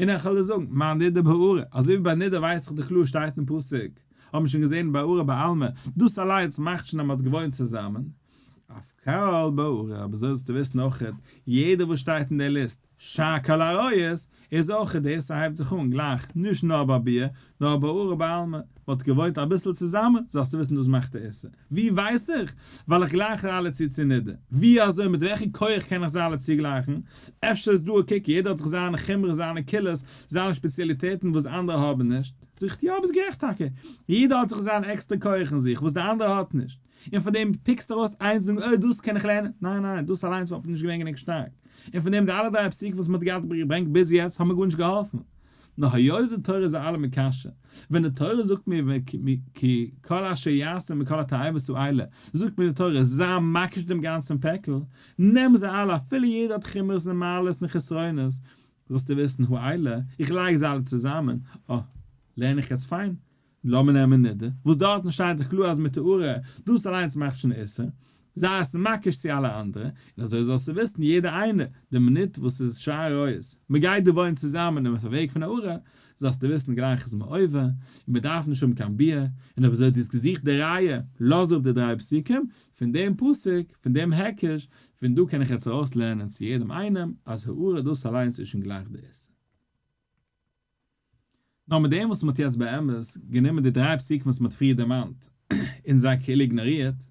און איך וועל דיר זאגן, מה נידה בהעראה, אזוי ווי ביי נידה ווייס איך דאך קלאר שטייט אין פסוק, האט מען שוין געזען בהעראה בעלמא, דאס אליינס מאכט שוין אז מען האט געוואוינט צוזאמען, אף כל בהעראה, אבער אזוי זאלסטו וויסן אויכעט, יעדער וואס שטייט אין די ליסט, שאר כל העריות, איז אויכעט דאס ס'הייבט זיך אן גלייך, נישט נאר ביי ביאה, נאר בהעראה בעלמא, מען האט געוואוינט אביסל צוזאמען, זאלסטו וויסן דאס מאכט די איסור. ווי ווייס איך? ווייל איך גלייך זיי אלע צו צו נידה. ווי אזוי מיט וועלכע כח קען איך זיי אלע צוגלייכן? אפשר איז דא א קוק יעדער האט זיך זיינע חומרות זיינע קולות זיינע שפעציאליטעטן וואס אנדערע האבן נישט. זאג איך יא ביסט גערעכט טאקע. יעדער האט זיך זיין עקסטער כח אין זיך וואס די אנדערע האט נישט. און פאר דעם פיקסטו ארויס איינס זאגן אוי דאס קען איך לערנען. ניין ניין דאס אליינס וואלט נישט געווען גענוג שטארק. און פון דעם די אלע דריי פסוקים וואס מען האט געהאט געברענגט ביז יעצט האבן מיר גארנישט געהאלפן. נאר היות די תורה איז א אלע מקשה, ווען די תורה זאגט מיר כי כל אשר יעשה מכל התועבות האלה, זאגט מיר די תורה זיי מקיש דעם גאנצן פעקל, נעם זיי אלע אפילו יעדער האט חומרות און מעלות און חסרונות, זאלסטו וויסן האלה, איך לייג זיי אלע צוזאמען, אה, לערן איך יעצט פיין, לאמיר נעמען נידה, וואס דארטן שטייט דאך קלאר אז מיט העראה, דאס אליינס מאכט שוין איסור, זיי עס מקיש צו אלע אנדערע, און אזוי זאלסטו וויסן יעדער איינער, די מינוט וואס ס'איז שאר עריות, מ'גייט דא וואוינען צוזאמען און אויף א וועג פון העראה, זאלסטו וויסן גלייך איז מען עובר, און מ'דארף נישט האבן קיין ביאה, און אויב אזוי האט דו עס געזוכט די ראיה, לאז אפ די דריי פסוקים, פון דעם פסוק, פון דעם היקש, פון דא קען איך יעצט ארויסלערנען צו יעדעם איינעם, אז העראה דאס אליינס איז שוין גלייך די איסור. נאר מיט דעם וואס מ'האט יעצט באמת גענומען די דריי פסוקים וואס מ'האט פריער דערמאנט און זיי כאילו איגנארירט,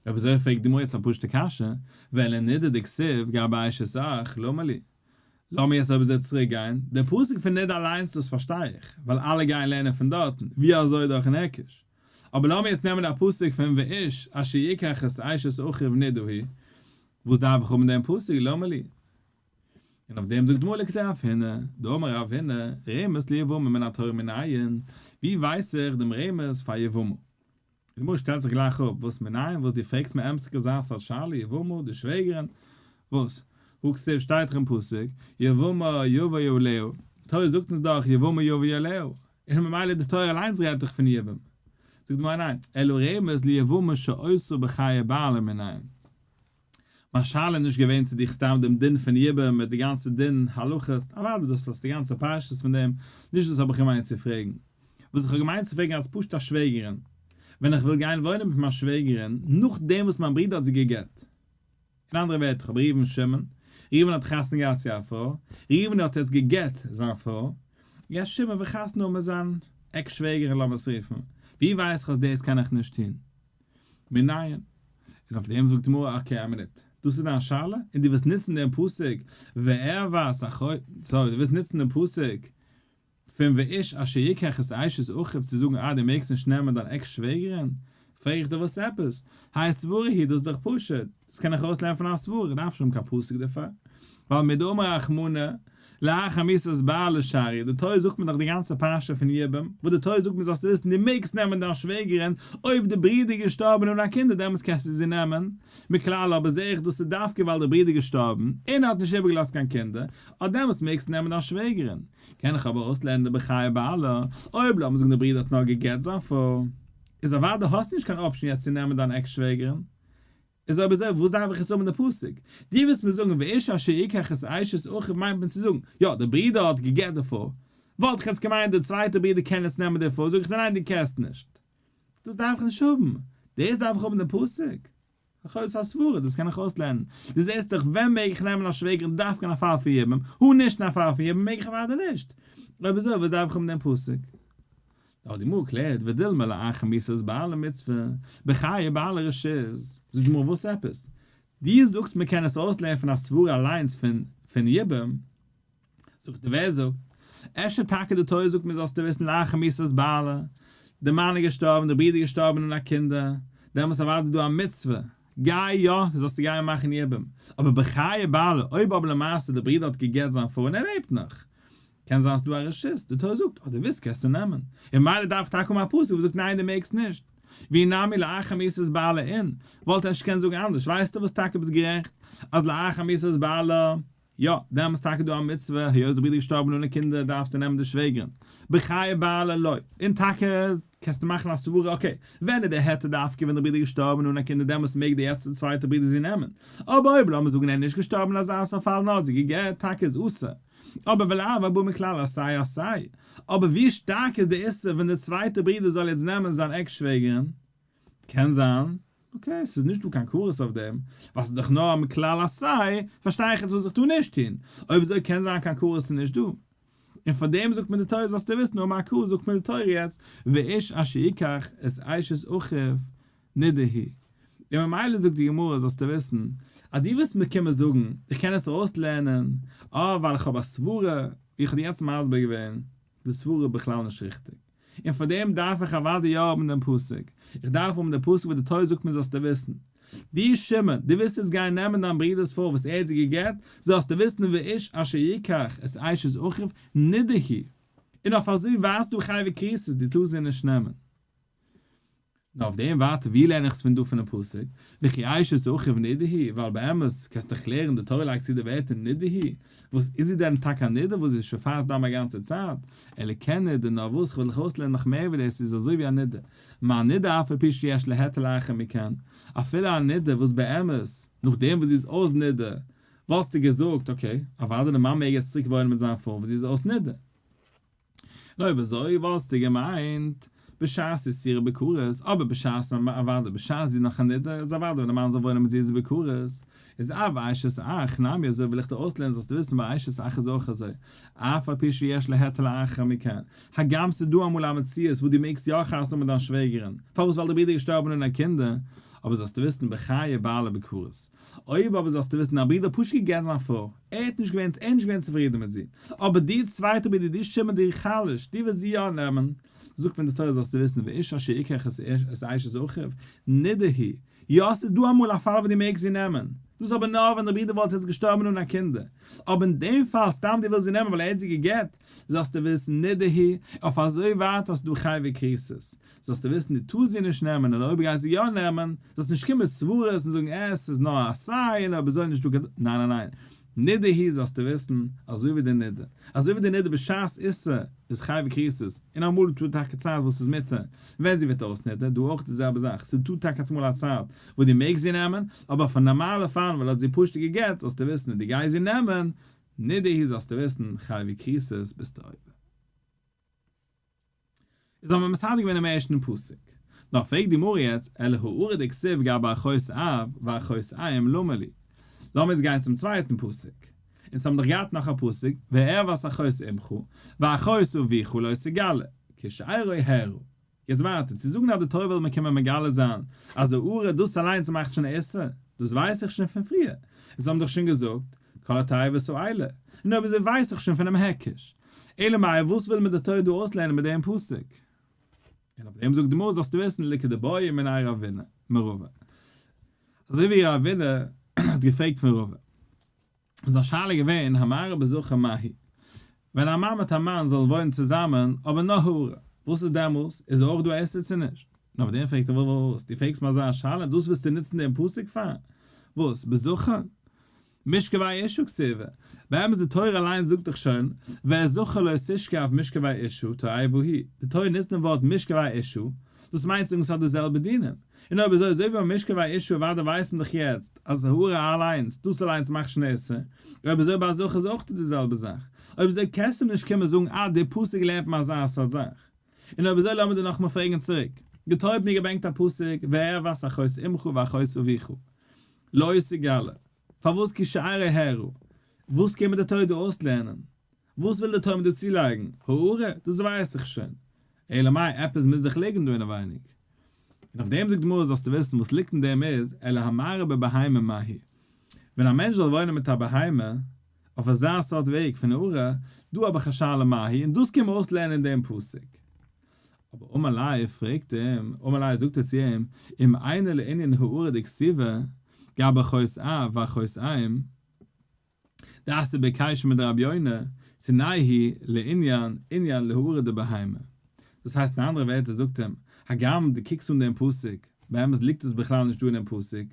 אויב אזוי פרעגט די גמרא יעצט א פשוט'ע קשיא, ואלא נידה דכתיב גבי אשת אח, למה לי? לאמיר יעצט אויב אזוי צוריק גיין, די פסוק פון נידה אליינס דאס פארשטיי איך, ווייל אלע גייען לערנען פון דארטן, ווי אזוי דורכ'ן היקש. אבער לאמיר יעצט נעמען א פסוק פון ואיש אשר יקח את אשת אחיו נידה היא, וואס דארף איך האבן דעם פסוק, למה לי? און אויף דעם זאגט די גמרא לכדרב הונא, דאמר רב הונא, רמז ליבמה מן התורה מנין, ווי ווייס איך דעם רמז פאר יבמה? די גמרא שטעלט זיך גלייך אפ, וואס מנין, וואס דו פרעגסט מיר אמת'דיג אזא סארט שאלה, יבמה, די שוועגערין, וואס? הא כתיב שטייט דאך אין פסוק, יבמה יבא עליה, תורה זאגט אונז דאך יבמה יבא עליה, און ממילא די תורה אליינס רעדט דאך פון יבום. זאגט די גמרא ניין, אלא רמז ליבמה שהיתה בחיי בעלה מנין. מיין שאלה איז נישט געווען צו דיך סתם דעם דין פון יבום מיט די גאנצע דין הלכות, אוודאי דאס האסט די גאנצע פרשיות פון דעם, נישט דאס האב איך געמיינט צו פרעגן. וואס איך האב געמיינט צו פרעגן אלס פשוט א שוועגערין, ווען איך וויל גיין וואוינען מיט מיין שוועגערין נאכדעם וואס מיין ברודער האט זי גע'גט. אין אנדערע ווערטער, איך האב ראובן שמעון, ראובן האט חתונה געהאט צו א פרוי, ראובן האט יעצט גע'גט זיין פרוי, יעצט שמעון וויל חתונה האבן מיט זיין עקס שוועגערין לאמיר עס רופן, ווי ווייס איך אז דאס קען איך נישט טון? מנין? און אויף דעם זאגט די גמרא, okay א מינוט, דאס איז דיין שאלה? און דו ווילסט נוצן דעם פסוק וערות אחותו, sorry, דו ווילסט נוצן דעם פסוק פון ואיש אשר יקח את אשת אחיו צו זאגן אה דו מעגסט נישט נעמען דיין עקס שוועגערין? פרעג איך דיר וואס עפעס? האי סברא היא, דאס איז דאך פשוט, דאס קען איך ארויסלערנען פון א סברא, איך דארף נישט האבן קיין פסוק דערפאר, ווייל מדאמר רחמנא לאחר מיתת בעלה שריא, די תורה זאגט מיר דאך די גאנצע פרשה פון יבום, וואס די תורה זאגט מיר זאלסטו וויסן דו מעגסט נעמען דיין שוועגערין, אויב די ברודער איז געשטארבן אן א קינדער דעמאלטס קענסטו זי נעמען, מכלל אבער זעה איך דאס איז דווקא ווייל די ברודער איז געשטארבן און ער האט נישט איבערגעלאזט קיין קינדער, אט דעמאלטס מעגסטו נעמען דיין שוועגערין. קען איך אבער אויסלערנען די בחיי בעלה, אויב לאמיר זאגן די ברודער האט נאר גע'גט זיין פרוי, איז אוודאי האסטו נישט קיין option יעצט צו נעמען דיין עקס שוועגערין, איז אויב אזוי וואס דארף איך עס האבן די פסוק? דו ווילסט מיר זאגן ואיש אשר יקח את אשת אחיו מיינט מען צו זאגן, יא דער ברודער האט גע'גט די פרוי, וואלט איך יעצט געמיינט דער צווייטער ברודער קען יעצט נעמען די פרוי, זאג איך דיר ניין דו קענסט נישט. דאס דארף איך נישט האבן. דאס דארף איך האבן די פסוק? לכאו' איז א סברה, דאס קען איך אויסלערנען. דו זעסט דאך ווען מעג איך נעמען א שוועגערין דווקא אין א פאל פון יבום, הא נישט אין א פאל פון יבום מעג איך אוודאי נישט. אויב אזוי וואס דארף איך האבן דעם פסוק? נאר די גמרא קלערט ודילמא לאחר מיתת בעלה מצוה, בחיי בעלה רשות, זאגט די גמרא וואס עפעס? דו זאגסט מען קען עס אויסלערנען פון א סברה אליינס פון פון יבום, זאגט ער ווער זאגט? אפשר טאקע די תורה זאגט מיר זאלסטו וויסן לאחר מיתת בעלה, די מאן איז געשטארבן די ברודער איז געשטארבן אן א קינדער, דעמאלטס אוודאי דא א מצוה, גיי יא, זאלסטו גיין מאכן יבום, אבער בחיי בעלה, אויב אבער למעשה די ברודער האט גע'גט זיין פרוי און ער לעבט נאך, קען זיין ס'דא א רשות, די תורה זאגט אז דו ווילסט קענסטו נעמען, און ממילא דארף איך טאקע האבן א פסוק וואס זאגט ניין דו מעגסט נישט, ואי נמי לאחר מיתת בעלה אין, וואלט אפשר קענען זאגן אנדערש, ווייסטו וואס טאקע ביסט גערעכט אז לאחר מיתת בעלה, יא, דעמאלס טאקע דא א מצוה, היות די ברודער איז געשטארבן אנע קינדער דארפסטו נעמען די שוועגערין, בחיי בעלה לא, און טאקע קענסטו מאכן א סברה okay, ווען איז די היתר דווקא ווען די ברודער איז געשטארבן אנע קינדער דעמאלס מעג די יעצט צווייטע ברודער זי נעמען, אבער אויב לאמיר זאגן ער איז נישט געשטארבן אין אזא סארט פאל נאר האט זי גע'גט טאקע איז אסור, אבער ולאו הבא מכלל עשה עשה, אבער ווי שטארק איז די איסור ווען די צווייטע ברודער זאל יעצט נעמען זיין עקס שוועגערין? קען זיין, okay, ס'איז נישט דא קיין כרת אויף דעם, ווייל ס'איז דאך נאר מכלל עשה, פארשטיי איך יעצט וואס איך טאר נישט טון, אויב אזוי קען זיין קיין כרת איז נישט דא. און פאר דעם זאגט מיר די תורה זאלסטו וויסן אמר קרא זאגט מיר די תורה יעצט ואיש אשר יקח את אשת אחיו נדה היא. און ממילא זאגט די גמרא זאלסטו וויסן אז דו ווילסט מיר קומען זאגן איך קען עס אויסלערנען אה ווייל איך האב א סברה, ווי איך האב דיר יעצט מסביר געווען, די סברה איז בכלל נישט ריכטיג, און פאר דעם דארף איך אוודאי יא האבן דעם פסוק, איך דארף האבן דעם פסוק וואס די תורה זאגט מיר זאלסטו וויסן. דו שמעון, דו ווילסט יעצט גיין נעמען דיין ברודער'ס פרוי וואס ער האט זי גע'גט, זאלסטו וויסן ואיש אשר יקח את אשת אחיו נדה היא, און אויף אזוי ווייסט דו חייבי כריתות, דו טארסט זי נישט נעמען. נאר אויף דעם ווייטער ווי לערן איך עס פון דא פונעם פסוק, וכי אשת אחיו נידה היא, ווייל באמת קענסט דאך קלערן די תורה לייגט צו די ווערטער נידה היא, וואס איז זי דען טאקע א נידה וואס זי איז שופעת דם א גאנצע צייט, אלא כן נידה נאר וואס כ'וויל דיך אויסלערנען נאך מער ווי דאס איז אזוי ווי א נידה, מה נידה אף על פי שיש לה היתר לאחר מכן, אפילו א נידה וואס באמת נאכדעם וואס זי איז אויס נידה וואלסטו געזאגט okay אוודאי די מאן מעג יעצט צוריק וואוינען מיט זיין פרוי וואס זי איז אויס נידה. נו אויב אזוי וואלסטו געמיינט בשעת איסורה בכרת, אבער בשעת אוודאי בשעת זי איז נאך א נידה איז אוודאי ווען די מאן זאל וואוינען מיט זי איז זי בכרת, איז אף אשת אח נמי אזוי וויל איך דיר אויסלערנען זאלסטו וויסן ביי אשת אח איז אויך אזוי אף על פי שיש לה היתר לאחר מכן, הגם ס'איז דא אמאל א מציאות וואס דו מעגסט יא חתונה האבן מיט דיין שוועגערין, פארוואס ווייל די ברודער איז געשטארבן אן א קינדער, אבער זאלסטו וויסן בחיי בעלה בכרת, אויב אבער זאלסטו וויסן דיין ברודער האט פשוט געגעט זיין פרוי, ער האט נישט געווען, ער איז נישט געווען צופרידן מיט זי, אבער די צווייטע ברודער די שמעון די חלש, די וועסט זי יא נעמען, זאגט מיר די תורה זאלסטו וויסן ואיש אשר יקח את אשת אחיו, נידה היא, יא ס'איז דא אמאל א פאל וואס דו מעגסט זי נעמען, דאס איז אבער נאר ווען די ברודער וואלט יעצט געשטארבן אן א קינדער, אבער אין דעם פאל סתם דו ווילסט זי נעמען ווייל ער האט זי גע'גט, זאלסטו וויסן נידה היא, אויף אזוי ווייט האסטו דא חייבי כריתות, זאלסטו וויסן דו טארסט זי נישט נעמען און אויב גייסט זי יא נעמען, זאלסט נישט קומען מיט סברות און זאגן עס איז נאר א עשה און אויב אזוי נישט דא קיין, ניין ניין ניין, נידה היא זאלסטו וויסן, אזוי ווי די נידה, אזוי ווי די נידה בשעת איסור איז חייבי כריתות, און אמאל איז דא טאקע צייט וואס איז מותר, ווען זי ווערט אויס נידה, דא אויך די זעלבע זאך, ס'איז דא טאקע אמאל א צייט וואס דו מעגסט זי נעמען, אבער אויף א נארמאלע פאן ווייל ער האט זי פשוט גע'גט, זאלסטו וויסן און דו גייסט זי נעמען, נידה היא זאלסטו וויסן, חייבי כריתות ביסטו עובר. איז האבן מיר מסדר געווען דעם ערשטן פסוק. נאר פרעגט די גמרא יעצט, אלא הערה דכתיב גבי אחות אב ואחות אם למה לי? לאמיר יעצט גיין צום צווייטן פסוק. אונז האבן דאך געהאט נאך א פסוק, וערות אחות אמך, ואחות אביך לא תגלה, כי שארו הערה. יעצט ווייטער, צו זאגן אז די תורה וויל מיר קומען מגלה זיין אז הערה דאס אליינס מאכט שוין א איסור, דאס ווייס איך שוין פון פריער. אונז האבן דאך שוין געזאגט, כל התועבות האלה. און אויב אזוי ווייס איך שוין פונעם היקש. אלא מאי וואס וויל מיר די תורה דא אויסלערנען מיט דעם פסוק? און אויף דעם זאגט די גמרא זאלסטו וויסן לכדבעי מיניה רבינא מרבא, אזוי ווי רבינא האט געפרעגט פון רבא, איז זיין שאלה געווען המערה בזכר מהו, ווען א מאן מיט א מאן זאלן וואוינען צוזאמען אבער נאר העראה, וואס איז דעמאלס, איז אויך דא איסור צו נישט? און אויף דעם פרעגט ער וואס, דו פרעגסט מיר אזא שאלה, דאס ווילסטו נוצן דעם פסוק פאר? וואס, בזכר? משכבי אשה כתיב, באמת די תורה אליין זאגט דאך שוין, ואת זכר לא תשכב משכבי אשה תועבה היא, די תורה נוצט דעם ווארט משכבי אשה, דאס מיינט צו זאגן ס'האט די זעלבע דינים, און אויב אזוי אזוי ווי ביי משכבי אשה אוודאי ווייסט מען דאך יעצט אז העראה אליינס, דאס אליינס מאכט שוין איסור, אויב אזוי ביי א זכר איז אויך די זעלבע זאך, אויב אזוי קענסטו מיר נישט קומען זאגן אה די פסוק לערנט מיר אזא סארט זאך. און אויב אזוי לאמיר דיר נאכאמאל פרעגן צוריק, די תורה האט מיר געברענגט א פסוק וערות אחות אמך ואחות אביך לא תגלה, פארוואס כי שארו הערה? וואס קען מיר די תורה דא אויסלערנען? וואס וויל די תורה מיר דא צולייגן? העראה? דאס ווייס איך שוין. אלא מאי עפעס מוז דאך ליגן דא אינעווייניג. און אויף דעם זאגט די גמרא זאלסטו וויסן וואס ליגט אין דעם איז, אלא המערה בבהמה מהו. ווען א מענטש זאל וואוינען מיט א בהמה, אויף אזא סארט וועג פון העראה, דא האב איך א שאלה מהו, און דאס קען מען אויסלערנען אין דעם פסוק. אבער אמר ליה פרעגט אים, אמר ליה זאגט ער צו אים, אם אינו לענין העראה דכתיבא, גבי אחות אב ואחות אם, דאתיא ברישא מדרבי יונה, תנהו לענין ענין להעראה דבהמה. דאס הייסט אין אנדערע ווערטער זאגט אים, הגם דו קוקסט אן דעם פסוק, באמת ליגט עס בכלל נישט דא אינעם פסוק,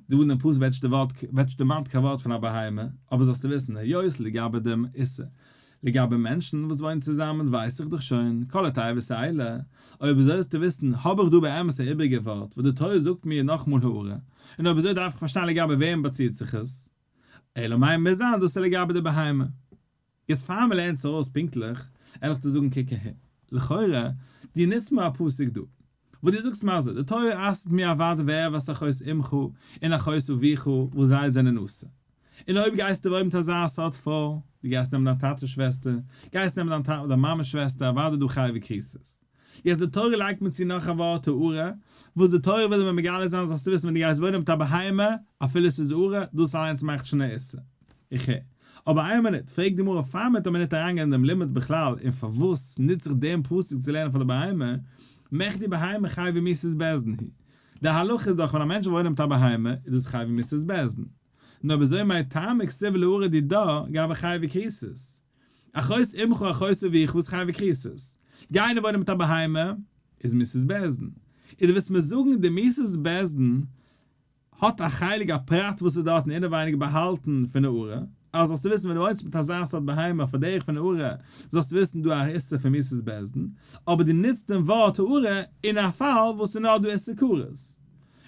דא אין דעם פסוק ווערט נישט די ווארט ווערט נישט דערמאנט קיין ווארט פון א בהמה, אבער זאלסטו וויסן, היות לגבי דעם איסור, לגבי מענטשן וואס וואוינען צוזאמען ווייס איך דאך שוין, כל התיבות האלה, אויב אזוי זאלסטו וויסן, האב איך דא באמת א איבריגע ווארט וואס די תורה זאגט מיר נאכאמאל העראה, און אויב אזוי דארף איך פארשטיין לגבי וועם באציט זיך עס. אלא מאי מוז זיין דאס איז לגבי די בהמה. יעצט פאר מען לערנט עס ארויס פונקטליך, על איך דיר זאגן קוק אהער. לכאורה, דו נוצט מיר א פסוק דא. וואס דו זאגסט מיר אזוי, די תורה אסר'ט מיר אוודאי וערות אחות אמך און אחות אביך וואס זיי זענען אסור. און אויב גייסטו וואוינען מיט אזא סארט פרוי, דו גייסט נעמען דיין טאטע'ס שוועסטער, גייסט נעמען דיין דיין מאמע'ס שוועסטער, אוודאי דא חייבי כריתות. יעצט די תורה לייגט מיר צו נאך א ווארט העראה, וואס די תורה וויל מיר מגלה זיין זאלסטו וויסן ווען דו גייסט וואוינען מיט א בהמה, אפילו ס'איז העראה, דאס אליינס מאכט שוין א איסור. איך הער. אבער איין מינוט, פרעגט די גמרא פאר מ'וועט א מינוט אריינגיין אין דעם לימוד בכלל און פארוואס נוץ איך דעם פסוק צו לערנען פאר די בהמה, מכדי בהמה חייבי מיתות בית דין היא. די הלכה איז דאך ווען א מענטש וואוינט מיט א בהמה איז דאס חייבי מיתות בית דין. נו אויב אזוי מאי טעמא כתיב להעראה דידה גבי חייבי כריתות. אחות אמך אחות אביך וואס חייבי כריתות. גיין און וואוינען מיט א בהמה איז מיתת בית דין. און דו ווילסט מיר זאגן די מיתת בית דין האט א חלק א פרט וואס איז דארטן אינעווייניג באהאלטן פון העראה, אז זאלסטו וויסן ווען דו וואוינסט מיט אזא סארט בהמה אויף א דרך פון העראה זאלסטו וויסן דא א איסור פון מיתת בית דין, אבער דו נוצט דעם ווארט העראה אין א פאל וואס איז נאר דא איסור כרת.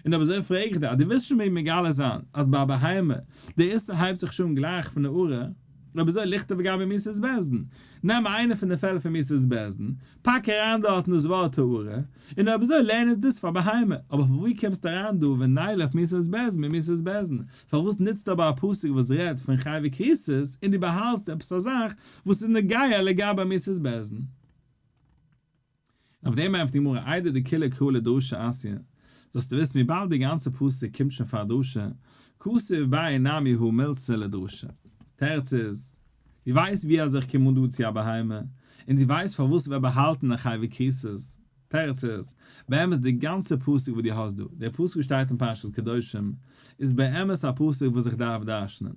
און אויב אזוי פרעג איך דיר אז דו ווילסט שוין מיר מגלה זיין אז ביי א בהמה די איסור הייבט זיך שוין גלייך פון העראה, אויב אזוי ליכתוב גבי מיתת בית דין, נעם איינע פון די פעלער פון מיתת בית דין, פאק אריין דארטן דאס ווארט העראה, און אויב אזוי לערן אונז דאס פאר בהמה, אבער פון וואו קומסטו אריין דא ונילף מיתת בית דין ממיתת בית דין? פארוואס נוצטו אבער א פסוק וואס רעדט פון חייבי כריתות און דו באהאלטסט עפעס א זאך וואס איז נוגע לגבי מיתת בית דין? און אויף דעם ענטפערט די גמרא איידי דכוליה קרא לדרשה אתיא, זאלסטו וויסן וויבאלד די גאנצע פסוק קומט שוין פאר א דרשה, כתיב ביה נמי הא מילתא לדרשה. תירוץ איז, דו ווייסט ווי אזוי איך קום אן דא צו א בהמה, און דו ווייסט פארוואס ווערט באהאלטן א חייבי כריתות, תירוץ איז, באמת די גאנצע פסוק וואס דו האסט דא, דער פסוק וואס שטייט אין פרשת קדושים, איז באמת א פסוק וואס איך דארף דרש'נען.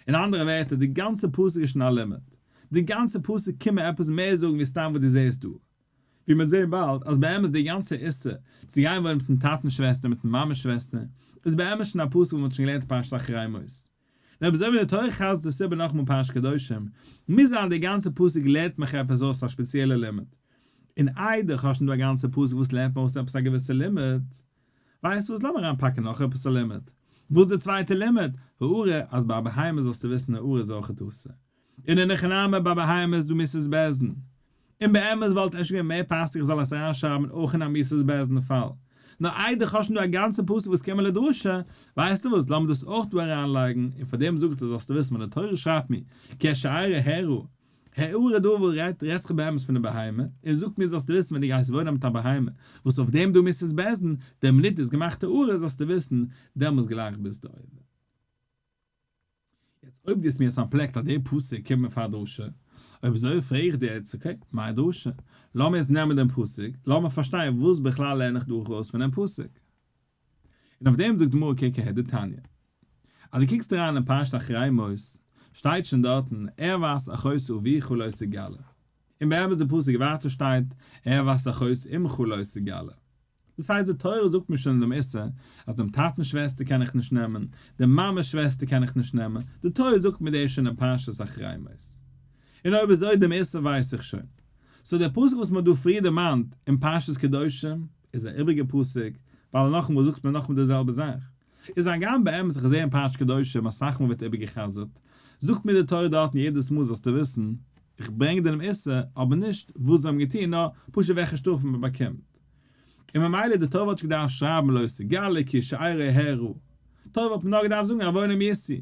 אין אנדערע ווערטער, די גאנצע פסוק איז שוין א לימוד. די גאנצע פסוק קומט מיר עפעס מער זאגן ווי סתם וואס דו זעסט דא. ווי מ'וועט זען באלד, אז באמת די גאנצע איסור צו גיין וואוינען מיט'ן טאטנ'ס שוועסטער מיט'ן מאמע'ס שוועסטער, איז באמת שוין א פסוק וואס מ'האט שוין געלערנט אין פרשת אחרי מות. און אויב אזוי ווי די תורה חזר'ט דאס איבער נאכאמאל פרשת קדושים, מוז זיין די גאנצע פסוק לערנט מיך עפעס אויס א ספעציעלע לימוד. און איידער כ'האב שוין דא א גאנצע פסוק וואס לערנט מיר אויס עפעס א געוויסע לימוד, ווייסט וואס, לאמיר אריינפאקן נאך עפעס א לימוד. וואס איז די צווייטע לימוד? העראה, אז ביי א בהמה זאלסטו וויסן העראה איז אויכעט אסור. און אין הכי נמי ביי בהמה איז דא מיתת בית דין. און באמת וואלט אפשר געווען מער פאסיג איך זאל עס אריינשרייבן אויך אין א מיתת בית דין פאל. נאר איידער כ'האב שוין דא א גאנצע פסוק וואס קומען לדרשה, ווייסטו וואס, לאמיר דאס אויך דא אריינלייגן, און פאר דעם זאג איך דיר זאלסטו וויסן ווען די תורה שרייבט מיר כי את שארו הערה, העראה דא וואו רעדט רעדט זיך באמת פון די בהמה, און זאגט מיר זאלסטו וויסן ווען דו גייסט וואוינען מיט א בהמה וואס אויף דעם דא מיתת בית דין, די מינוט איז געמאכט העראה זאלסטו וויסן, דעמאלס גלייך ביסטו עובר. יעצט אויב דו האסט מיר יעצט אנטפלעקט אז דער פסוק קומט מיר פאר א דרשה, אויב אזוי פרעג איך דיר יעצט okay, מאי דרשה? לאמיר יעצט נעמען דעם פסוק, לאמיר פארשטיין וואס בכלל לערן איך דא ארויס פון דעם פסוק. און אויף דעם זאגט די גמרא קוק אהער דתניא. אז דו קוקסט אריין אין פרשת אחרי מות, שטייט שוין דארטן ערות אחות אביך לא תגלה. און באמת די פסוק ווייטער שטייט ערות אחות אמך לא תגלה. דאס הייסט די תורה זאגט מיר שוין אין דעם איסור אז דעם טאטנ'ס שוועסטער קען איך נישט נעמען, די מאמע'ס שוועסטער קען איך נישט נעמען, די תורה זאגט מיר דאס שוין אין פרשת אחרי מות. און אויב אזוי דעם איסור ווייס איך שוין. so דער פסוק וואס מ'האט דא פריער דערמאנט אין פרשת קדושים איז א איבריגע פסוק, ווייל נאכאמאל זאגט מען נאכאמאל די זעלבע זאך. איז הגם באמת איך זעה אין פרשת קדושים אסאך מאל ווערט איבערגע'חזר'ט, זאגט מיר די תורה דארטן יעדעס מאל זאלסטו וויסן, איך ברענג דיר דעם איסור, אבער נישט וואס זיי האבן געטון נאר פשוט וועלכע שטראף מען באקומט. און ממילא די תורה וואלט נישט געדארפט שרייבן לא תגלה כי שארו הערה. תורה וואלט מען נאר געדארפט זאגן עוונם ישאו.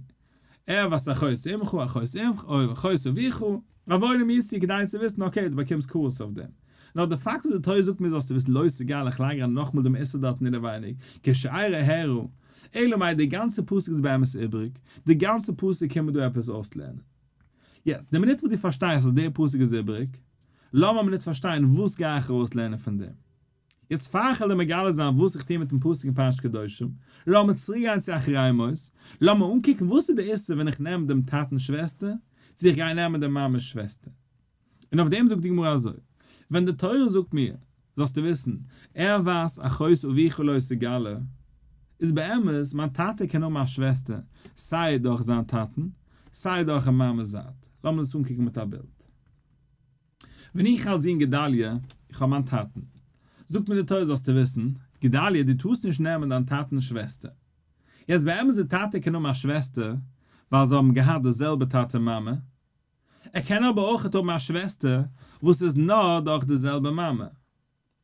ערות אחות אמך אחות אמך אוי אחות אביך, עוונם ישאו כדי צו וויסן okay דו באקומסט כרת אויף דעם. נאר די פאקט וואס די תורה זאגט מיר זאלסטו וויסן לא תגלה, איך לייג אריין נאכמאל דעם איסור דארטן אינעווייניג, כשארה הערה, אלא מאי די גאנצע פסוק איז באמת איבריג, די גאנצע פסוק קען מען דא עפעס אויסלערנען. יעצט, די מינוט וואס דו פארשטייסט אז דער פסוק איז איבריג, לאמיר א מינוט פארשטיין וואס גיי איך ארויסלערנען פון דעם. יעצט פאר איך וועל דיר מגלה זיין וואס איך טוה מיטן פסוק אין פרשת קדושים, לאמיר צוריק גיין צו אחרי מות, לאמיר אנקוקן וואס איז די איסור ווען איך נעם דעם טאטנ'ס שוועסטער, צו איך גיי נעמען דעם מאמע'ס שוועסטער. און אויף דעם זאגט די גמרא אזוי, ווען די תורה זאגט מיר, זאלסטו וויסן, ערות אחות אביך לא תגלה, איז באמת, מיין טאטע קען האבן א שוועסטער, סיי דורך זיין טאטן, סיי דורכן מאמע'ס זייט. לאמיר דאס אנקוקן מיט א בילד. ווען איך אלס זון גדליה, איך האב מיין טאטן. זאגט מיר די תורה זאלסטו וויסן, גדליה דו טארסט נישט נעמען דיין טאטנ'ס שוועסטער. יעצט באמת די טאטע קען האבן א שוועסטער ווייל זיי האבן געהאט די זעלבע טאטע מאמע. ער קען אבער אויכעט האבן א שוועסטער וואס איז נאר דורך די זעלבע מאמע.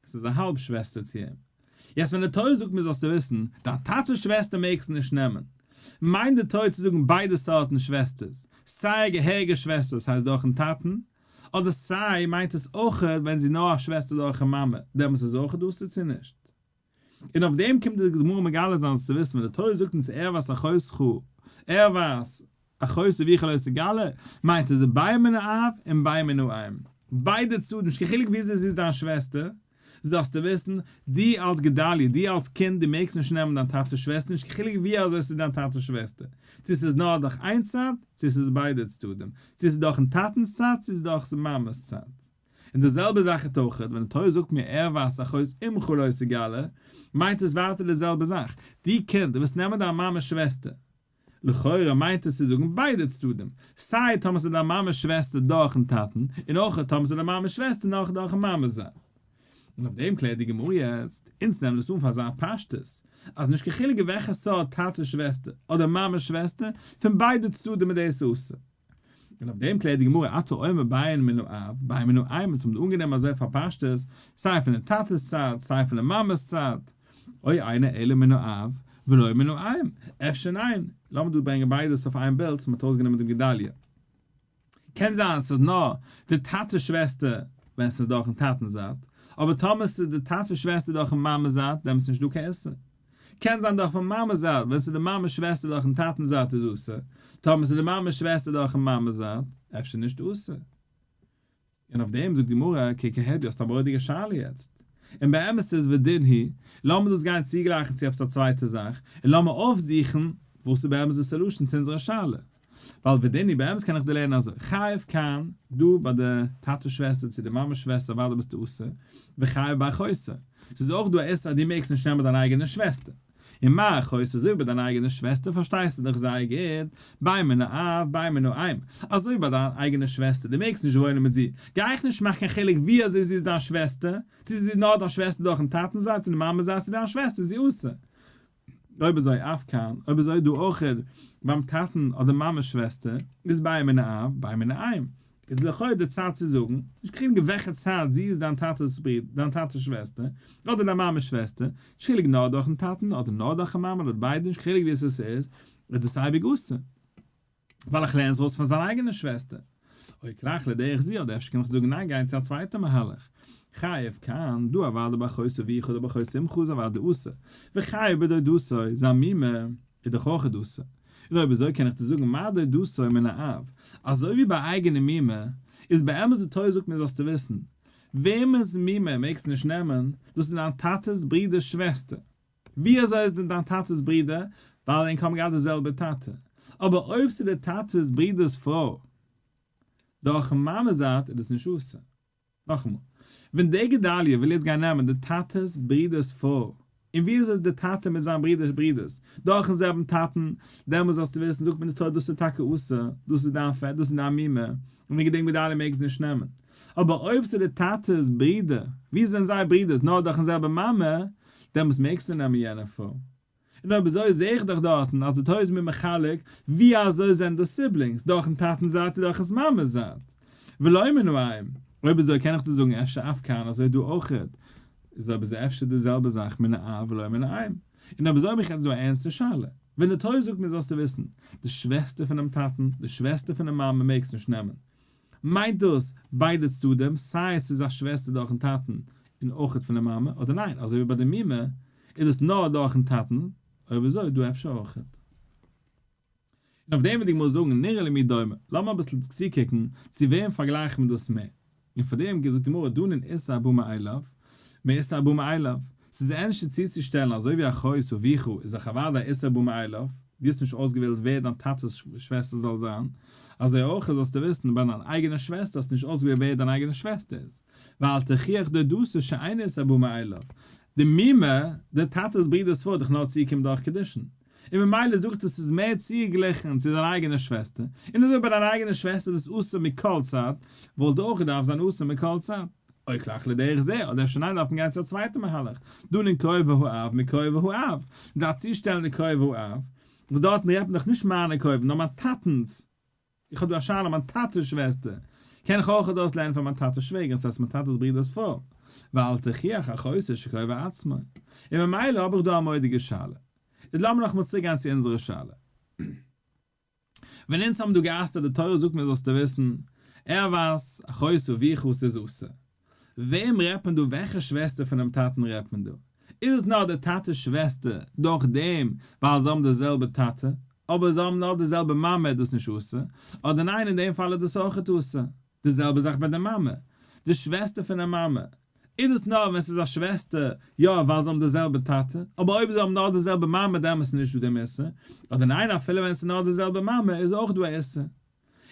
ס'איז א האלב שוועסטער צו אים. יעצט ווען די תורה זאגט מיר זאלסטו וויסן, דיין טאטע'ס שוועסטער מעגסטו נישט נעמען. מיינט די תורה צו זאגן ביידע סארטן שוועסטערס, סיי א געהעריגע שוועסטער ס'הייסט דורכן טאטן, אדער סיי מיינט עס אויכעט ווען זי איז נאר א שוועסטער דורכן מאמע, דעמאלטס איז אויכעט אסור צו נישט? און אויף דעם קומט די גמרא מגלה זיין צו וויסן ווען די תורה זאגט אונז ערות אחותך ערות אחות אביך לא תגלה, מיינט עס בין מן האב און בין מן האם, ביידע צדדים, נישט קיין חילוק וויאזוי זי איז דיין שוועסטער, זאלסטו וויסן, דו אלס גדליה, דו אלס קינד, דו מעגסט נישט נעמען דיין טאטע'ס שוועסטער, נישט קיין חילוק ווי אזוי עס איז דיין טאטע'ס שוועסטער, צו עס איז נאר דורך איין צד, צו עס איז ביידע צדדים, צו עס איז דורכ'ן טאטע'נס צד, צו עס איז דורך מאמע'ס צד. און די זעלבע זאך איז אויך ווען די תורה זאגט מיר ערות אחות אמך לא תגלה, מיינט עס ווייטער די זעלבע זאך, דו קינד, דו וועסט נעמען דיין מאמע'ס שוועסטער. לכאורה מיינט עס צו זאגן ביידע צדדים, סיי טאמער ס'איז דיין מאמע'ס שוועסטער דורכ'ן טאטן, און אויך טאמער ס'איז דיין מאמע'ס שוועסטער נאך דורכ'ן מאמע'ס זייט. און אויף דעם קלערט די גמרא יעצט, אונז נעמען עס אן פאר אזא פשטות, אז נישט קיין חילוק וועלכע סארט טאטע'ס שוועסטער אדער מאמע'ס שוועסטער, פון ביידע צדדים איז דאס אסור. און אויף דעם קלערט די גמרא אתה אומר בין מן האב בין מן האם, אונז האבן אנגענומען אזוי פאר פשטות, סיי פון די טאטע'ס צד סיי פון די מאמע'ס צד, או אינו אלא מן האב ולא מן האם, אפשר ניין, לאמיר דא ברענגען ביידעס אויף איין בילד, מ'האט אויסגענומען דעם גדליה. קען זיין ס'איז נאר די טאטע'ס שוועסטער ווען ס'איז דורכ'ן טאטע'נס זייט, אבער טאמער ס'איז די טאטע'ס שוועסטער דורכ'ן מאמע'ס זייט דעמאלטס איז נישטא קיין איסור. קען זיין דורכ'ן מאמע'ס זייט, ווען ס'איז די מאמע'ס שוועסטער דורכ'ן טאטע'נס זייט איז אסור, טאמער ס'איז די מאמע'ס שוועסטער דורכ'ן מאמע'ס זייט, אפשר נישט אסור. און אויף דעם זאגט די גמרא, קוק אהער דו האסט א מורא'דיגע שאלה יעצט. און באמת איז ודין הוא, לאמיר דאס גיין צוגלייכן צו עפעס א צווייטע זאך, און לאמיר אויפזוכן וואס איז באמת די solution צו אונזערע שאלה. ווייל ודין הוא באמת קען איך דיר לערנען אזוי, חייב כאן, דא ביי די טאטע שוועסטער צו די מאמע שוועסטער אוודאי ביסטו אסור, וחייב באחותו. ס'איז אויך דא א איסור אז דו מעגסט נישט נעמען דיין אייגענע שוועסטער. און מה אחותו אזוי ווי ביי דיין אייגענע שוועסטער פארשטייסטו דאך זייער גוט, בין מן האב בין מן האם, אזוי ווי ביי דיין אייגענע שוועסטער, דו מעגסט נישט וואוינען מיט זי, גיי איך נישט מאכן קיין חילוק ווי אזוי זי איז דיין שוועסטער, צו זי איז נאר דיין שוועסטער דורכן טאטנ'ס זייט צו די מאמע'ס זייט צו דיין שוועסטער איז זי אסור. אויב אזוי אף כאן, אויב אזוי דא אויך ביים טאטן אדער מאמע'ס שוועסטער, איז בין מן האב בין מן האם, איז לכאו' די צייט צו זאגן, נישט קיין חילוק וועלכע צד זי איז דיין טאטע'ס ברודער, דיין טאטע'ס שוועסטער, אדער דיין מאמע'ס שוועסטער, נישט חילוק נאר דורכ'ן טאטן אדער נאר דורכ'ן מאמען אדער ביידע נישט קיין חילוק ווי עס איז, איז דאס אייביג אסור. ווייל איך לערן עס אויס פון זיין אייגענע שוועסטער. או כרך לדרך זו אדער אפשר קען איך זאגן ניין גיין צו א צווייטע מהלך. חייב כאן, דא אוודאי באחות אביך אדער באחות אמך איז אוודאי אסור. וחייב בדודתו, זיין מומע, איז דאך אויך אסור. און אויב אזוי קען איך דיר זאגן מה דודתו מן האב, אזוי ווי ביי אייגענע מומע, איז באמת די תורה זאגט מיר זאלסטו וויסן, וועמענס מומע מעגסטו נישט נעמען, דאס איז דיין טאטע'ס ברודער'ס שוועסטער. ווי אזוי איז דען דיין טאטע'ס ברודער, ווייל ענק האבן געהאט די זעלבע טאטע. אבער אויב ס'איז די טאטע'ס ברודער'ס פרוי, דורכ'ן מאמע'ס זייט איז דאס נישט אסור. נאכאמאל, ווען דער גדליה וויל יעצט גיין נעמען די טאטע'ס ברודער'ס פרוי, און ווי אזוי איז די טאטע מיט זיין ברודער'ס ברודער'ס, דורכ'ן זעלבן טאטן, דעמאלס זאלסטו וויסן, זאגט מען די תורה דאס איז טאקע אסור, דאס איז דיין פעטער, דאס איז דיין מומע, און וועגן דעם גדליה מעג עס נישט נעמען. אבער אויב ס'איז די טאטע'ס ברודער, ווי זענען זיי ברודערס נאר דורכ'ן זעלבע מאמע, דעמאלס מעגסטו נעמען יענע פרוי. און אויב אזוי זעה איך דאך דארטן אז די תורה איז מיר מחלק ווי אזוי זענען דאס siblings, דורכן טאטנ'ס זייט צו דורכ'נס מאמע'ס זייט. ולא מן האם. אויב אזוי קען איך דיר זאגן אפשר אף כאן אזוי דא אויכעט איז אויב אזוי אפשר די זעלבע זאך מן האב ולא מן האם. און אויב אזוי האב איך יעצט דא א ערנסטע שאלה. ווען די תורה זאגט מיר זאלסטו וויסן, די שוועסטער פונעם טאטן, די שוועסטער פונעם מאמע מעגסט נישט נעמען. מיינט דאס ביידע צדדים, סיי עס איז א שוועסטער דורכן טאטן און אויכעט פון די מאמע, אדער ניין, אזוי ווי ביי די מומע איז דאס נאר דורכן טאטן, אויב אזוי דא אפשר אויכעט. און אויף דעם וועט די גמרא זאגן נראה למי דומה, לאמיר אביסל צוקוקן צו וועם פארגלייכט מען דאס מער, און פאר דעם זאגט די גמרא דנין איסור הבא מאליו, מאיסור הבא מאליו, ס'איז ענדערש צוצושטעלן אזוי ווי אחות אביך איז דאך אוודאי איסור הבא מאליו, דו האסט נישט אויסגעוועלט ווער דיין טאטע'ס שוועסטער זאל זיין, אזוי אויך זאלסטו וויסן ביי דיין אייגענע שוועסטער האסטו נישט אויסגעוועלט ווער דיין אייגענע שוועסטער איז, ואל תוכיח דודתו שאין איסור הבא מאליו, די מומע, די טאטע'ס ברודער'ס פרוי איז דאך נאר צוגעקומען דורך קידושין. און ממילא זאגט ער ס'איז מער צוגעגליכן צו זיין אייגענע שוועסטער, און אזוי ביי דיין אייגענע שוועסטער איז עס אסור מכל צד, וואלט אויך געדארפט זיין אסור מכל צד. או כלך לדרך זה, אדער אפשר ניין דארף מען גיין צו א צווייטע מהלך, דנין קרובי האב מקרובי האב, מ'דארף צושטעלן די קרובי האב, וואס דארטן רעדט מען דאך נישט מיינע קרובים נאר מיין טאטנ'ס, איך האב דא א שאלה מיין טאטע'ס שוועסטער, קען איך אויך ארויס לערנען פון מיין טאטע'ס שוועגער ס'הייסט מיין טאטע'ס ברודער'ס פרוי, ואל תוכיח אחותו שקרובה עצמו, און ממילא האב איך דא א מורא'דיגע שאלה. איז לאמיר נאכאמאל צוריק גיין צו אונזערע שאלה. ווען אונז האבן דא גע'אסר'ט די תורה זאגט מיר זאלסטו וויסן, ערות אחות אביך ס'איז אסור. וועם רעדט מען דא וועלכע שוועסטער פונעם טאטן רעדט מען דא? איז עס נאר די טאטע'ס שוועסטער דורך דעם ווייל זיי האבן די זעלבע טאטע, אבער זיי האבן נאר די זעלבע מאמע איז דאס נישט אסור, אדער ניין אין דעם פאל איז דאס אויכעט אסור? די זעלבע זאך ביי די מאמע, די שוועסטער פונעם מאמע, איז דאס נאר ווען ס'איז א שוועסטער, יא ווייל זיי האבן די זעלבע טאטע, אבער אויב זיי האבן נאר די זעלבע מאמע דעמאלטס איז נישט דא דעם איסור, אדער ניין אפילו ווען ס'איז נאר די זעלבע מאמע איז אויך דא א איסור.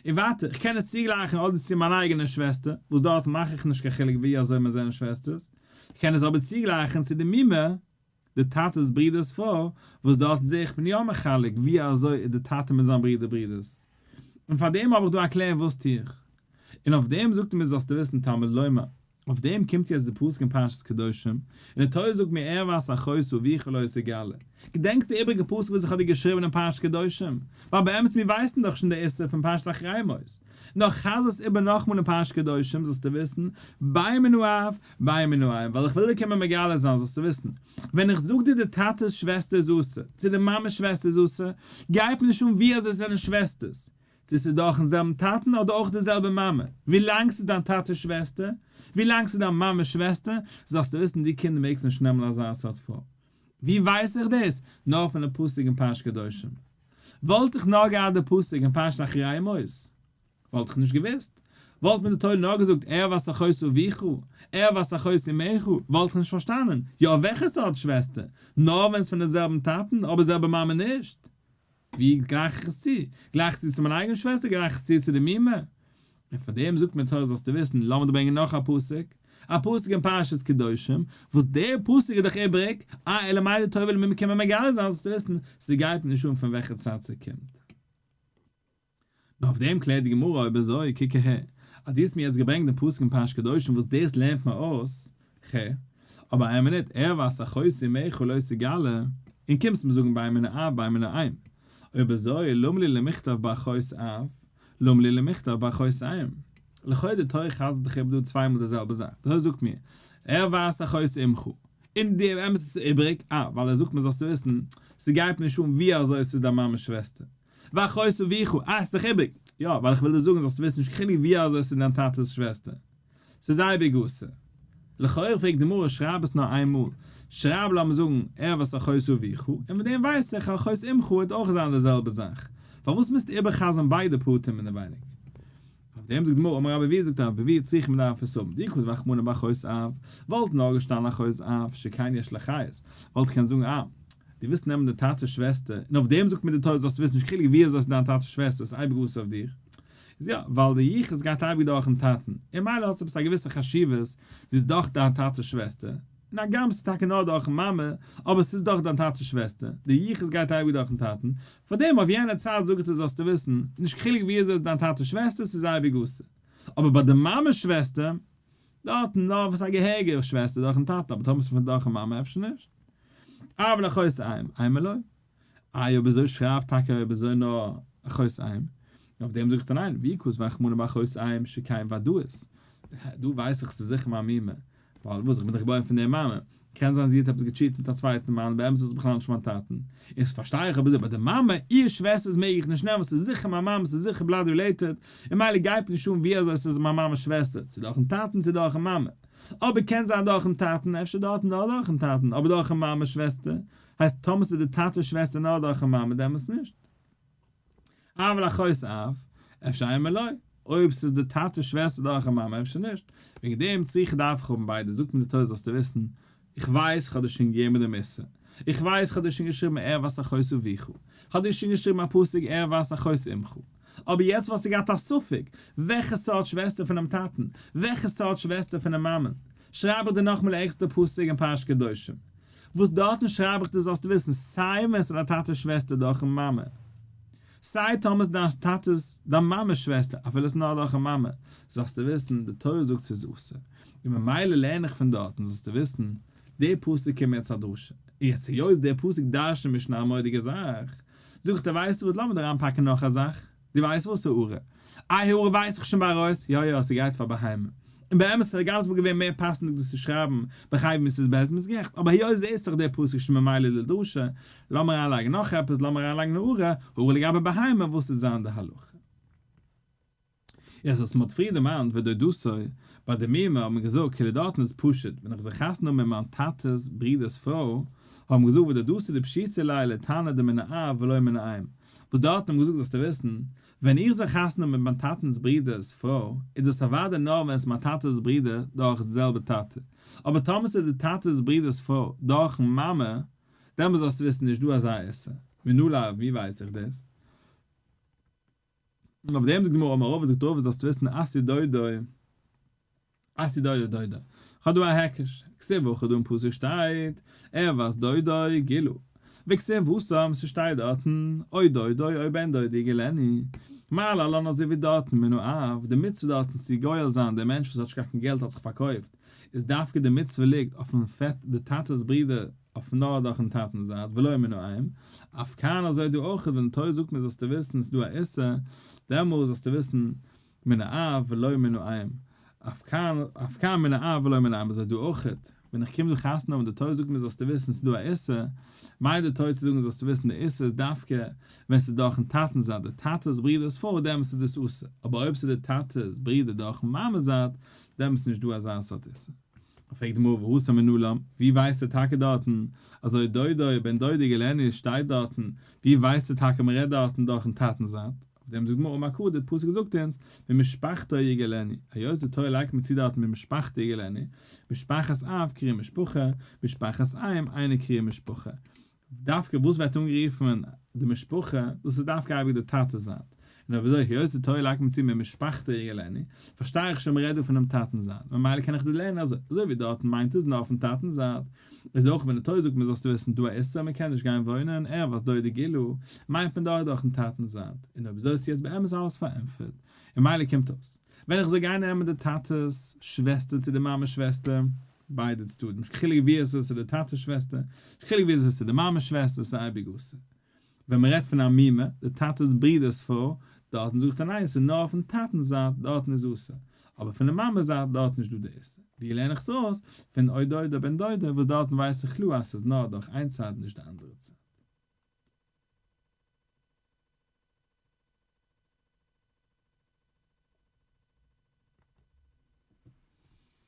און ווייטער, איך קען עס צוגלייכן אדער צו מיין אייגענע שוועסטער, וואס דארט מאך איך נישט קיין חילוק ווי אזוי מיר זענען שוועסטערס, איך קען עס אבער צוגלייכן צו די מומע, די טאטע'ס ברודער'ס פרוי, וואס דארט זעה איך בין יא מחלק ווי אזוי איז די טאטע מיט זיין ברודער ברודערס. און פאר דעם האב איך דא א קלער וואס טו איך? און אויף דעם זאגט ער מיר זאלסטו וויסן תלמוד לומר, אויף דעם קומט יעצט די פסוק אין פרשת קדושים, און די תורה זאגט מיר ערות אחות אביך לא תגלה. געדענקסט די איבריגע פסוק וואס איך האב דיר געשריבען אין פרשת קדושים? ווייל באמת מיר ווייסן דאך שוין די איסור פון פרשת אחרי מות. נאר חזר עס איבער נאכמאל אין פרשת קדושים זאלסטו וויסן, בין מן האב בין מן האם, ווייל איך וויל דיר קומען מגלה זיין זאלסטו וויסן, ווען איך זאג דיר די טאטע'ס שוועסטער איז אסור, צו די מאמע'ס שוועסטער איז אסור, גייט מיר נישט אן ווי אזוי זיי זענען שוועסטערס, צו ס'איז דורכן זעלבן טאטן אדער אויך די זעלבע מאמע, ווילאנג ס'איז דיין טאטע'ס שוועסטער, ווילאנג ס'איז דיין מאמע'ס שוועסטער, זאלסטו וויסן די קינדער מעגסט נישט נעמען אזא סארט פרוי. ווי ווייס איך דאס? נאר פון די פסוק אין פרשת קדושים. וואלט איך נאר געהאט די פסוק אין פרשת אחרי מות, וואלט איך נישט געוואוסט. וואלט מיר די תורה נאר געזאגט ערות אחות אביך, ערות אחות אמך, וואלט איך נישט פארשטאנען. יא וועלכע סארט שוועסטער? נאר ווען ס'איז פון די זעלבן טאטן, אבער זעלבע מאמע נישט. ווי גלייך איך עס צו? גלייך איך צו צו מיין אייגענע שוועסטער? גלייך איך עס צו צו די מומע? און פאר דעם זאגט מיר תורה זאלסטו וויסן, לאמיר דיר ברענגען נאך א פסוק, א פסוק אין פרשת קדושים, וואס דער פסוק איז דאך איבעריג, אה, אלא מאי די תורה וויל מיר קומען מגלה זיין זאלסטו וויסן, ס'גייט מיר נישט אן פון וועלכע צד ס'קומט. נאר אויף דעם קלערט די גמרא אויב אזוי קוק אהער, אז דו האסט מיר יעצט געברענגט דעם פסוק אין פרשת קדושים וואס דאס לערנט מיר אויס, ח. אבער איין מינוט, ערות אחות אמך לא תגלה, און קומסט מיר זאגן בין מן האב בין מן האם. אויב אזוי למה לי למכתב באחות אב, למה לי למכתב באחות אם. לכאו' די תורה חזר'ט דאך איבער דא צוויי מאל די זעלבע זאך, די תורה זאגט מיר, ערות אחות אמך, און די אמת איז עס איבריג, אה, ווייל ער זאגט מיר זאלסטו וויסן, ס'גייט מיר נישט אן ווי אזוי עס איז דיין מאמע'ס שוועסטער. ואחות אביך, אה, ס'איז דאך איבריג. יא, ווייל איך וויל דיר זאגן זאלסטו וויסן נישט קיין חילוק ווי אזוי ס'איז דיין טאטע'ס שוועסטער. ס'איז אייביג אסור. לכאורה פרעגט די גמרא שרייב עס נאר איין מאל. שרייב לאמיר זאגן ערות אחות אביך, און מיט דעם ווייס איך אחות אמך וועט אויך זיין די זעלבע זאך. פארוואס מוזטו איבער'חזר'ן ביידע פרטים אינעווייניג? אויף דעם זאגט די גמרא אמר רבי אבהו זאגט רבי אבהו צריכא מ'דארף עס האבן דאי כתב רחמנא באחות אב וואלט נאר געשטאנען אחות אב שכן יש לחייס וואלט איך קענען זאגן אה דו ווילסט נעמען די טאטע'ס שוועסטער און אויף דעם זאגט מיר די תורה זאלסטו וויסן נישט קיין חילוק ווי אזוי ס'איז דיין טאטע'ס שוועסטער ס'איז אייביג אסור אויף דיר איז יא ווייל די יחוס גייט אייביג דורכ'ן טאטן און מילא האט עס עפעס א געוויסע חשיבות זי איז דאך דיין טאטע'ס שוועסטער און הגם ס'איז טאקע נאר דורכ'ן מאמע, אבער ס'איז דאך דיין טאטע'ס שוועסטער, די יחוס גייט אייביג דורכ'ן טאטן, פארדעם אויף יענע צייט זאגט ער זאלסטו וויסן, נישט קיין חילוק ווי אזוי איז דיין טאטע'ס שוועסטער, ס'איז אייביג אסור. אבער ביי די מאמע'ס שוועסטער, דארטן נאר וואס א געהעריגע שוועסטער דורכ'ן טאטן, אבער טאמער ס'איז פון דורכ'ן מאמע אפשר נישט. אבל אחות אם, אימא לא. איי אויב אזוי שרייב טאקע אויב אזוי נאר אחות אם, אויף דעם זאגט ער ניין, ואי כתב רחמנא באחות אם שכן ודאית, דא ווייס איך ס'איז זיכער מיין מומע, ווייל וואס איך בין דאך געבוירן פון די מאמע. קען זיין זי האט עפעס געטשיט מיט א צווייטן מאן, באמת איז עס בכלל נישט מיין טאטן. איך פארשטיי איך אבער אזוי ביי די מאמע, איר שוועסטערס מעג איך נישט נעמען ווייל ס'איז זיכער מיין מאמע, ס'איז זיכער blood related, און מילא גייט נישט אן ווי אזוי ס'איז מיין מאמע'ס שוועסטער, צו דורכ'ן טאטן צו דורכ'ן מאמע. אבער קען זיין דורכ'ן טאטן, אפשר דארטן נאר דורכ'ן טאטן, אבער דורכ'ן מאמע'ס שוועסטער, הייסט טאמער ס'איז די טאטע'ס שוועסטער נאר דורכ'ן מאמע דעמאלטס נישט. אבל אחות אב, אפשר אימא לא, אויב ס'איז די טאטע'ס שוועסטער דורכ'ן מאמע אפשר נישט, וועגן דעם צריכא דארף איך האבן ביידע, זאגט מיר די תורה זאלסטו וויסן, איך ווייס איך האב דיר שוין געגעבן דעם איסור, איך ווייס איך האב דיר שוין געשריבן ערות אחות אביך, איך האב דיר שוין געשריבן א פסוק ערות אחות אמך, אבער יעצט וואלסטו געהאט א ספק, וועלכע סארט שוועסטער פונעם טאטן, וועלכע סארט שוועסטער פונעם מאמען, שרייב איך דיר נאכאמאל א עקסטער פסוק אין פרשת קדושים, וואס דארטן שרייב איך דיר זאלסטו וויסן, סיי ווען ס'איז דיין טאטע'ס שוועסטער דורכ'ן מאמע, סיי טאמער ס'איז דיין טאטע'ס, דיין מאמע'ס שוועסטער, אפילו ס'איז נאר דורכ'ן מאמע, זאלסטו וויסן, די תורה זאגט ס'איז אסור, און ממילא לערן איך פון דארטן, זאלסטו וויסן, דער פסוק קומט יעצט א דרשה, און יעצט היות דער פסוק דרש'נט מיר שוין א מורא'דיגע זאך, זאג איך דיר ווייסטו וואס לאמיר דא אריינפאקן נאך א זאך, דו ווייסט וואס הערה? איי הערה ווייס איך שוין ביי עריות, יא יא ס'גייט פאר בהמה, און באמת הגם ס'וואלט געווען מער פאסנדיג דאס צו שרייבן בחייב מיתת בית דין איז גערעכט, אבער היות זעהסט דאך דער פסוק שוין ממילא די דרשה, לאמיר אריינלייגן נאך עפעס, לאמיר אריינלייגן הערה, הערה לגבי בהמה, וואס וועט זיין די הלכה? יעצט וואס מ'האט פריער דערמאנט ודודתו, ביי די מומע האט מען געזאגט כאילו דארטן איז פשוט, ווען איך זאל חתונה האבן מיט מיין טאטע'ס ברודער'ס פרוי, האט מען געזאגט ודודתו דפשיטא ליה ליתנא דמן האב ולא מן האם, וואס דארטן האט מען געזאגט זאלסטו וויסן, ווען איך זאל חתונה האבן מיט מיין טאטע'נס ברודער'ס פרוי, איז דאס אוודאי נאר ווען עס איז מיין טאטע'ס ברודער דורך די זעלבע טאטע, אבער טאמער ס'איז די טאטע'ס ברודער'ס פרוי דורכ'ן מאמע, דעמאלס זאלסטו וויסן נישט דא אזא איסור, מנא ליה ווי ווייס איך דאס? און אויף דעם זאגט די גמרא אמר רבא זאגט רבא זאלסטו וויסן אתיא דודו אתיא דודו דודו כ'האב דא א היקש כתיב הכא דא אין פסוק שטייט ערות דודו גילו וכתיב התם ס'שטייט דארטן או דודו או בן דודו יגילנו מה להלן אזוי ווי דארטן מן האב די מצוה דארטן צו גואל זיין דער מענטש וואס האט נישט געהאט קיין געלט האט זיך פארקויפט איז דווקא די מצוה ליגט אויפן פעט די טאטע'ס ברודער אויף נאר דורכן טאטנ'ס זייט ולא מן האם, אף כאן אזוי דא אויך ווען די תורה זאגט מיר זאלסטו וויסן ס'איז דא א איסור, דעמאלס זאלסטו וויסן מן האב ולא מן האם, אף כאן אף כאן מן האב ולא מן האם אזוי דא אויך ווען איך קום דא חתונה האבן די תורה זאגט מיר זאלסטו וויסן ס'איז דא א איסור, מיינט די תורה צו זאגן זאלסטו וויסן די איסור איז דווקא ווען ס'איז דורכן טאטנ'ס זייט די טאטע'ס ברודער'ס פרוי דעמאלס איז דאס אסור, אבער אויב ס'איז די טאטע'ס ברודער דורכן מאמע'ס זייט דעמאלס איז נישט דא אזא סארט איסור. פרעגט די גמרא והתם מנלן, ווי ווייסטו טאקע דארטן אז או דודו בן דודו יגילנו שטייט דארטן, ווי ווייסטו טאקע מען רעדט דארטן דורכן טאטנ'ס זייט? אויף דעם זאגט די גמרא אמר קרא די פסוק זאגט אונז ממשפחתו יגילנו, היות די תורה לייגט מיר צו דארטן ממשפחתו יגילנו, משפחת אב קרויה משפחה, משפחת אם אינה קרויה משפחה, דווקא וואס ווערט אנגערופן די משפחה, דאס איז דווקא אייביג די טאטע'ס זייט, און אויב אזוי היות די תורה לייגט מיר צו ממשפחתו יגילנו, פארשטיי איך שוין מ'רעדט דא פונעם טאטע'נס זייט, ממילא קען איך דיר לערנען אזוי, אזוי ווי דארטן מיינט עס נאר אויפן טאטע'נס זייט, איז אויך ווען די תורה זאגט מיר זאלסטו וויסן דא א איסור מ'קען נישט גיין וואוינען ערות דודו גילה, מיינט מען דאך דורכ'ן טאטע'נס זייט, און אויב אזוי איז יעצט באמת אלעס פארענטפערט, און מילא קומט אויס, ווען איך זאל גיין נעמען די טאטע'ס שוועסטער צו די מאמע'ס שוועסטער, ביידע צדדים, נישט קיין חילוק ווי עס איז צו די טאטע'ס שוועסטער, נישט קיין חילוק ווי עס איז צו די מאמע'ס שוועסטער, עס איז אייביג אסור. ווען מען רעדט פון א מומע, די טאטע'ס ברודער'ס פרוי, דארטן זאגט ער ניין, עס איז נאר אויפ'ן טאטע'נס זייט, דארטן איז אסור, אבער פון די מאמע'ס זייט, דארטן נישט דא די איסור. ווי לערן איך עס אויס? פון או דודו בן דודו, וואס דארטן ווייס איך קלאר אז עס איז נאר דורך איין צד נישט די אנדערע צד.